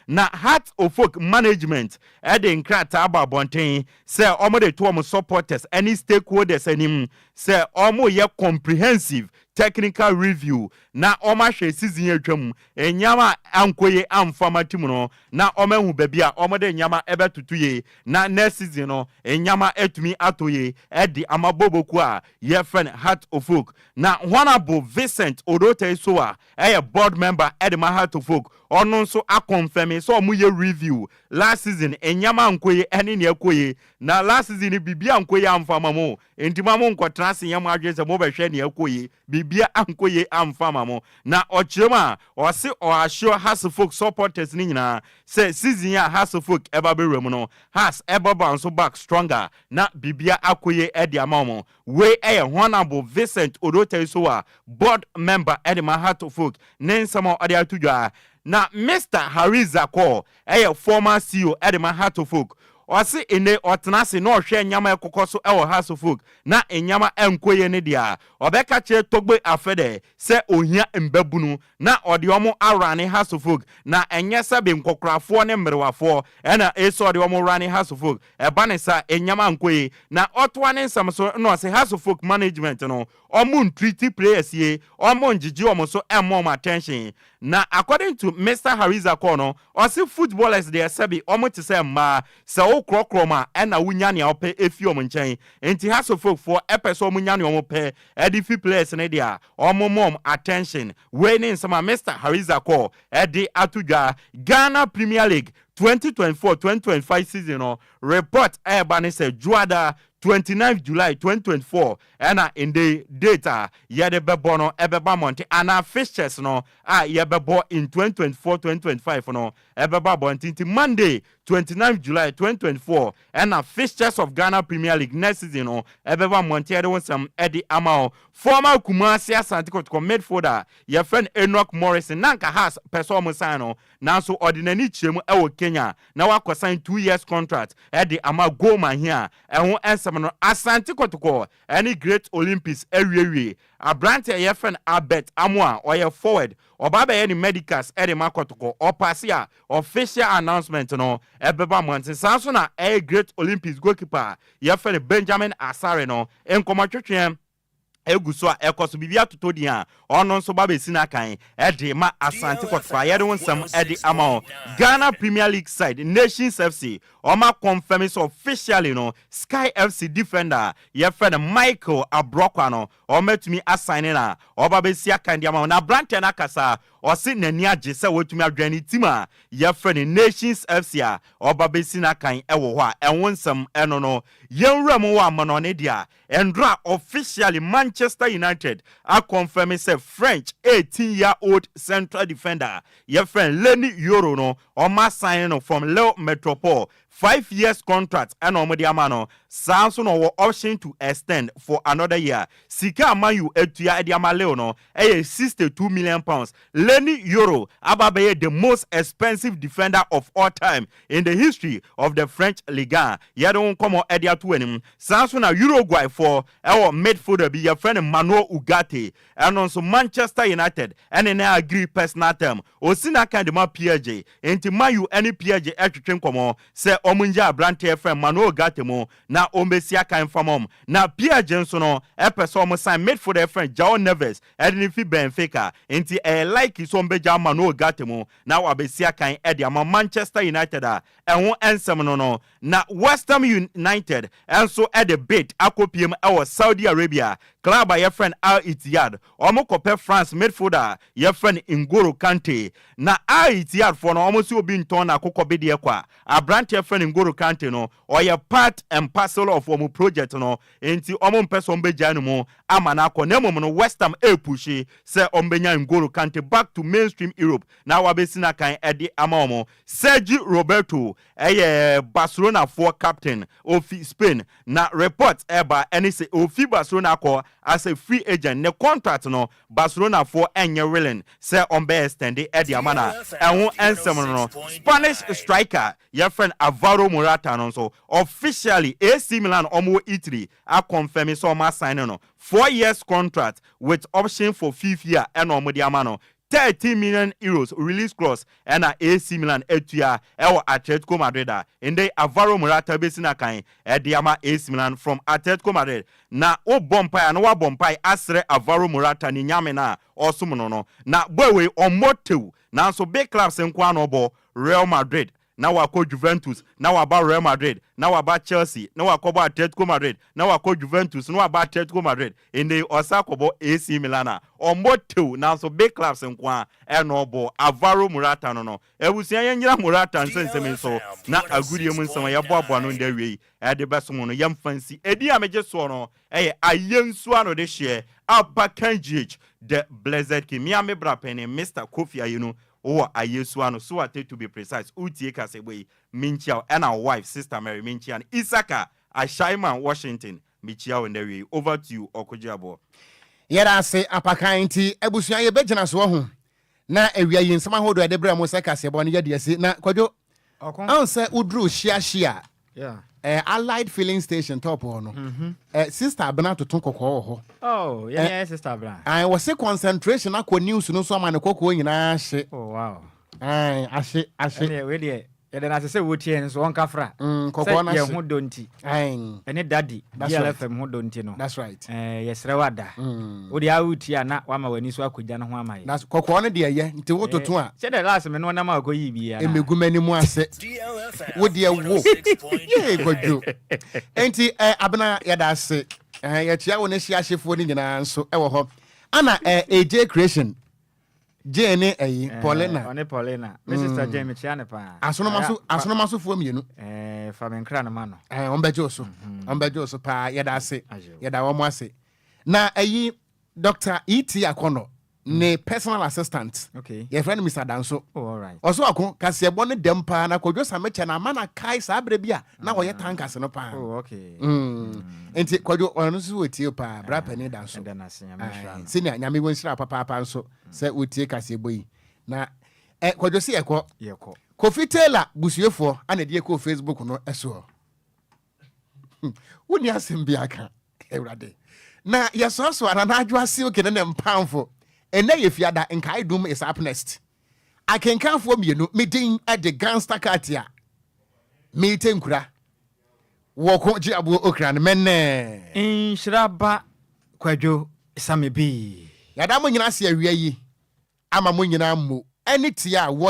Na Hearts of Oak management ɛde nkrataa aba abɔnten sɛ ɔmo de to ɔmo supporters ɛne stakeholders anim sɛ ɔmo yɛ comprehensive technical review na ɔmo ahwɛ season atwam nneɛma ankɔ amfama team no na ɔmo ahu baabi a ɔmo de nneɛma ɛbɛtoto yie na next season no nneɛma atumi atɔ yie ɛde ama boboku a yɛfrɛ no Hearts of Oak. Na Honourable Vincent Odote so a ɛyɛ board member ɛde ma Hearts of Oak, ɔno nso aconfirm sɛ ɔmo yɛ review last season nneɛma ankɔ yie ɛne nea ɛkɔ yie. Na last season biribi ankɔ yie amfama mo, nti ma mo nkɔtena ase yɛn mo adwene sɛ mo bɛhwɛ nea ɛkɔ yie. Biribi ankɔ yie amfama mo. Na ɔkyerɛ mu a ɔse ɔassure Hearts of Oak supporters ne nyinaa sɛ season a Hearts of Oak ɛba bɛwura mu no, Hearts ɛbɛba nso back stronger na biribia akɔ yie ɛde ama wɔn. Wei ɛyɛ Honourable Vincent Odote so a board member ɛde ma Hearts of Oak ne nsɛm a ɔde ato dwa. Na Mr Harry Zakor ɛyɛ former CEO ɛde ma Hearts of Oak. Ɔse ene ɔtena ase na ɔhwɛ nyama ɛkokɔ so ɛwɔ Hearts of Oak na nyama ɛnkɔ yie ne deɛ a ɔbɛka kyerɛ Togbe Afede sɛ ohia mbabunu na ɔde ɔmo arun Hearts of Oak na ɛnyɛ sɛ bi nkɔkorafoɔ ne mmerewafoɔ ɛna esi ɔde ɔmo run Hearts of Oak ɛba ne sa nyama nkɔ yie. Na ɔtoa ne nsɛm so na ɔse Hearts of Oak management no ɔmo ntreat players yie, ɔmo ngyegye ɔmo so ɛmma ɔmo attention. Na according to Mister Harizakor no, ɔse footballers deɛ sɛbi ɔmo te sɛ mmaa, sɛ wo korɔkorɔ ɔmo a ɛna wo nya nea wopɛ efi ɔmo nkyɛn. Nti Hearts-of-Oak foɔ ɛpɛ sɛ ɔmo nya nea ɔmo pɛ ɛde fi players no deɛ a, ɔmo ma ɔmo attention. Wei ne nsɛm a Mister Harizakor ɛde ato dwa. Ghana Premier League 2024-2025 season no report ɛreba ne sɛ Dwoada 29 July 2024 ɛna nde date a yɛde bɛbɔ no ɛbɛba mmɔnten anaa fixtures no a yɛbɛbɔ in 2024-2025 no ɛbɛba abɔnten. Nti Monday 29 July 2024 ɛna fixtures of Ghana Premier League next season no ɛbɛba mmɔnten. Ɛde wo nsɛm ɛde ama wo. Former Kumasi Asante Kotoko midfielder yɛfrɛ no Enoch Morrison, na nka Hearts pɛ sɛ ɔmo sign no, nanso ɔde n'ani kyerɛ mu ɛwɔ Kenya na wakɔ sign 2 years contract ɛde ama Gor Mahia. Ɛho ɛnsɛm no, Asante Kotoko ɛne Great Olympics awiewie aberante a yɛfrɛ no Albert Amoa, ɔyɛ forward, ɔba bɛyɛ ne medicals ɛde ma Kɔtɔkɔ. Ɔpass a, official announcement no ɛbɛba mmɔnten. Saa nso na ɛyɛ Great Olympics goalkeeper a yɛfrɛ no Benjamin Asare no, nkɔmɔtwetwe egu so a ɛkɔ so, biribi atoto din a ɔno nso ba bɛsi n'akan ɛde ma Asante Kɔtɔkɔ a yɛde ho nsɛm ɛde ama wɔn. Ghana Premier League side Nations FC ɔma confirm sɛ officially no, Sky FC defender yɛfrɛ no Michael Abrɔkwa no, ɔmatumi asign na ɔba bɛsi akan de ama wɔn. Na aberanteɛ no akasa, ɔse n'ani agye sɛ wɔatumi adwɛn ne team a yɛfrɛ no Nations FC a ɔba bɛsi n'akan ɛwɔ hɔ a ɛho nsɛm ɛno no. Yɛnwura mu wɔ amanɔne deɛ a, ɛndra officially Manchester United aconfirm sɛ French 18 year old central defender yɛfrɛ Leny Yoro no, ɔma sign no from Lille Metropole. 5 years contract ɛna ɔmo de ama no. Saa nso na ɔwɔ option to extend for another year. Sika a Man U atua ɛde ama Lille no ɛyɛ £62 million. Leny Yoro aba bɛyɛ the most expensive defender of all time in the history of the French Ligue. Yɛde ho nkɔmɔ ɛde ato anim. Saa nso na Uruguay foɔ ɛwɔ midfielder bi yɛfrɛ no Manuel Ugarte, ɛno nso Manchester United ɛne ne agree personal term, osi n'aka de ma PSG. Nti Man U ɛne PSG ɛtwetwe nkɔmɔ sɛ ɔmo ngye aberanteɛ fɛn Manuel Ugarte mu na ɔmbɛsi akan fam ɔm. Na PSG nso no ɛpɛ sɛ ɔmo sign midfielder fɛn Joao Neves ɛde ne fi Benfica. Nti ɛyɛ likely sɛ ɔmbɛgya Manuel Ugarte mu na wabɛsi akan ɛde ama Manchester United a ɛho ɛnsɛm no. Na West Ham United ɛnso ɛde bid akɔpiem ɛwɔ Saudi Arabia club a yɛfrɛ no Al Ittihad. Ɔmo kɔpɛ France midfielder a yɛfrɛ no N'Golo Kante. Na Al Ittihad foɔ no, ɔmo si obi ntɔn na akokɔ bedeɛ kɔ a, aberanteɛ frɛ no N'Golo Kante no, ɔyɛ part and parcel of ɔmo project no, nti ɔmo mpɛ sɛ ɔmo bɛgya no mu ama no akɔ. Na mmom no, West Ham ɛrepush sɛ ɔmo bɛnya N'Golo Kante back to mainstream Europe na wabɛsi n'akan ɛde ama ɔmo. Sergi Roberto ɛyɛ Barcelona foɔ captain, ofi Spain, na report ɛba ɛne sɛ ofi Barcelona akɔ as a free agent. Ne contract no, Barcelona foɔ ɛnyɛ willing sɛ ɔmbɛ extend ɛde ama na ɛho ɛnsɛm no. Spanish striker yɛfrɛ no Alvaro Morata no nso, officially AC Milan, ɔmo wɔ Italy, aconfirm sɛ ɔmo asign no 4 years contract with option for fifth year ɛna ɔmo de ama no. €13 million release clause ɛna AC Milan atua ɛwɔ Atletico Madrid a ndɛ Alvaro Morata bɛsi n'akan ɛde ama AC Milan from Atletico Madrid. Na wobɔ mpae a na wabɔ mpae asrɛ Alvaro Morata ne nyame no a ɔsom no. Na boy wei ɔmmɔ tew, nanso big clubs nko ano ɔbɔ. Real Madrid na wakɔ Juventus, na waba Real Madrid, na waba Chelsea, na wakɔbɔ Atletico Madrid, na wakɔ Juventus, na waba Atletico Madrid. Ɛnɛ ɔsa akɔbɔ AC Milan a ɔmmɔ tew, nanso big clubs nko a ɛna ɔbɔ. Alvaro Morata no, abusua, yɛn nyina Morata nsɛnsɛm nso na agudie mu nsɛm a yɛboaboa no nda wie yi ɛde bɛsom no. Yɛmfa nsi edi a megye soɔ no ɛyɛ ayɛnsuo ano de hyeɛ Apakan GH, the blessed king. Mia me bra pɛne Mr Kofi Ayenu wowɔ ayesu ano so ate, to be precise. Wotie kasɛbɔ yi, menkyia wo, ɛna wife Sister Mary, menkyia no. Isaka Ashaiman Washington, mekyia wo ndɛ wie. Over to you, Ɔkogye Aboɔ. Yɛda ase, Apakan. Nti abusua, yɛbɛgyina so ho na awia yi nsɛm ahodoɔ a yɛde brɛ mo sɛ kaseɛbɔ no yɛde asi. Na Kwadwo, ɔn sɛ woduru hyiahyia Allied filling station top hɔ no, Sister Abena toto kɔkɔɔ wɔ hɔ. Oh, yeah, yeah, Sister Abena. Ayi, wɔse concentration akɔ news no so ama ne kɔkɔɔ nyinaa hye. Oh, wow. Ayi, ahye ahye. Ɛnna wei deɛ. Yɛda no ase sɛ wotie yɛn nso ɔnka fra. Kɔkɔɔ Sɛ no yɛn ase. ho dɔ nti. Ae. Ɛne Daddy, That's right. DLFM ho dɔ nti no. That's right. Eh, yɛsrɛ wo ada. Wo deɛ a wotie a na wama w'ani so akɔgya no ho ama yɛn. That's, kɔkɔɔ no deɛ ɛyɛ, nti wototo a. Eh, sɛdeɛ last me ne wo nam a ɔkɔyii bi yi anaa? Ɛmɛgu m'anim ase. Wo deɛ wo. Yee, Kwadwo. Enti, eh, Abena, yɛda ase. Eh, yɛkyea wo ne hyeahyefoɔ no nyinaa nso wɔ hɔ. Ana, eh, AJ Creation. Jane ne ɛyi Eh, Paulina. Ɔne Paulina. Me sister Jane mekyia ne paa. Asonomaso asonomasofoɔ mmienu. Eh, fa me nkra no ma no. Eh, wɔn bɛgye wo so. Wɔn bɛgye wo so paa. Yɛda ase. Yɛda wɔn ase. Na ɛyi Dr. E.T. Akɔnɔ ne personal assistant. Okay. Yɛfrɛ no Mr. Danso. Oh, all right. Ɔso ako kaseɛbɔ no dɛm paa na Kwadwo Samekyɛ na ama na kae saa berɛ bi a na ɔyɛ tankase no paa. Oh, okay. Nti Kwadwo ɔno nso wɔtie paa bra panin Danso. Ɛda no ase, Nyame nhyira no. Senior Nyame wɔ nhyira papaapa nso sɛ wotie kaseɛbɔ yi. Na eh, Kwadwo se yɛkɔ. Yɛkɔ. Kofi Taylor busuefoɔ ana ɛde yɛkɔɔ Facebook no soɔ. Wonni asɛm bi aka Awurade. Na yɛsoasoa Nana Adwo Asilke ne ne mpamfo. Ɛnɛ yɛ fiada nkae dum is up next. Akenkanfoɔ mmienu, me din de Gangster Katia. Meete nkura. Wɔko gye aboɔ okra no mɛnɛ. Nhyira ba Kwadwo Same Bii. Yɛda mo nyina ase awia yi ama mo nyinaa mmo ɛne tie a wɔ.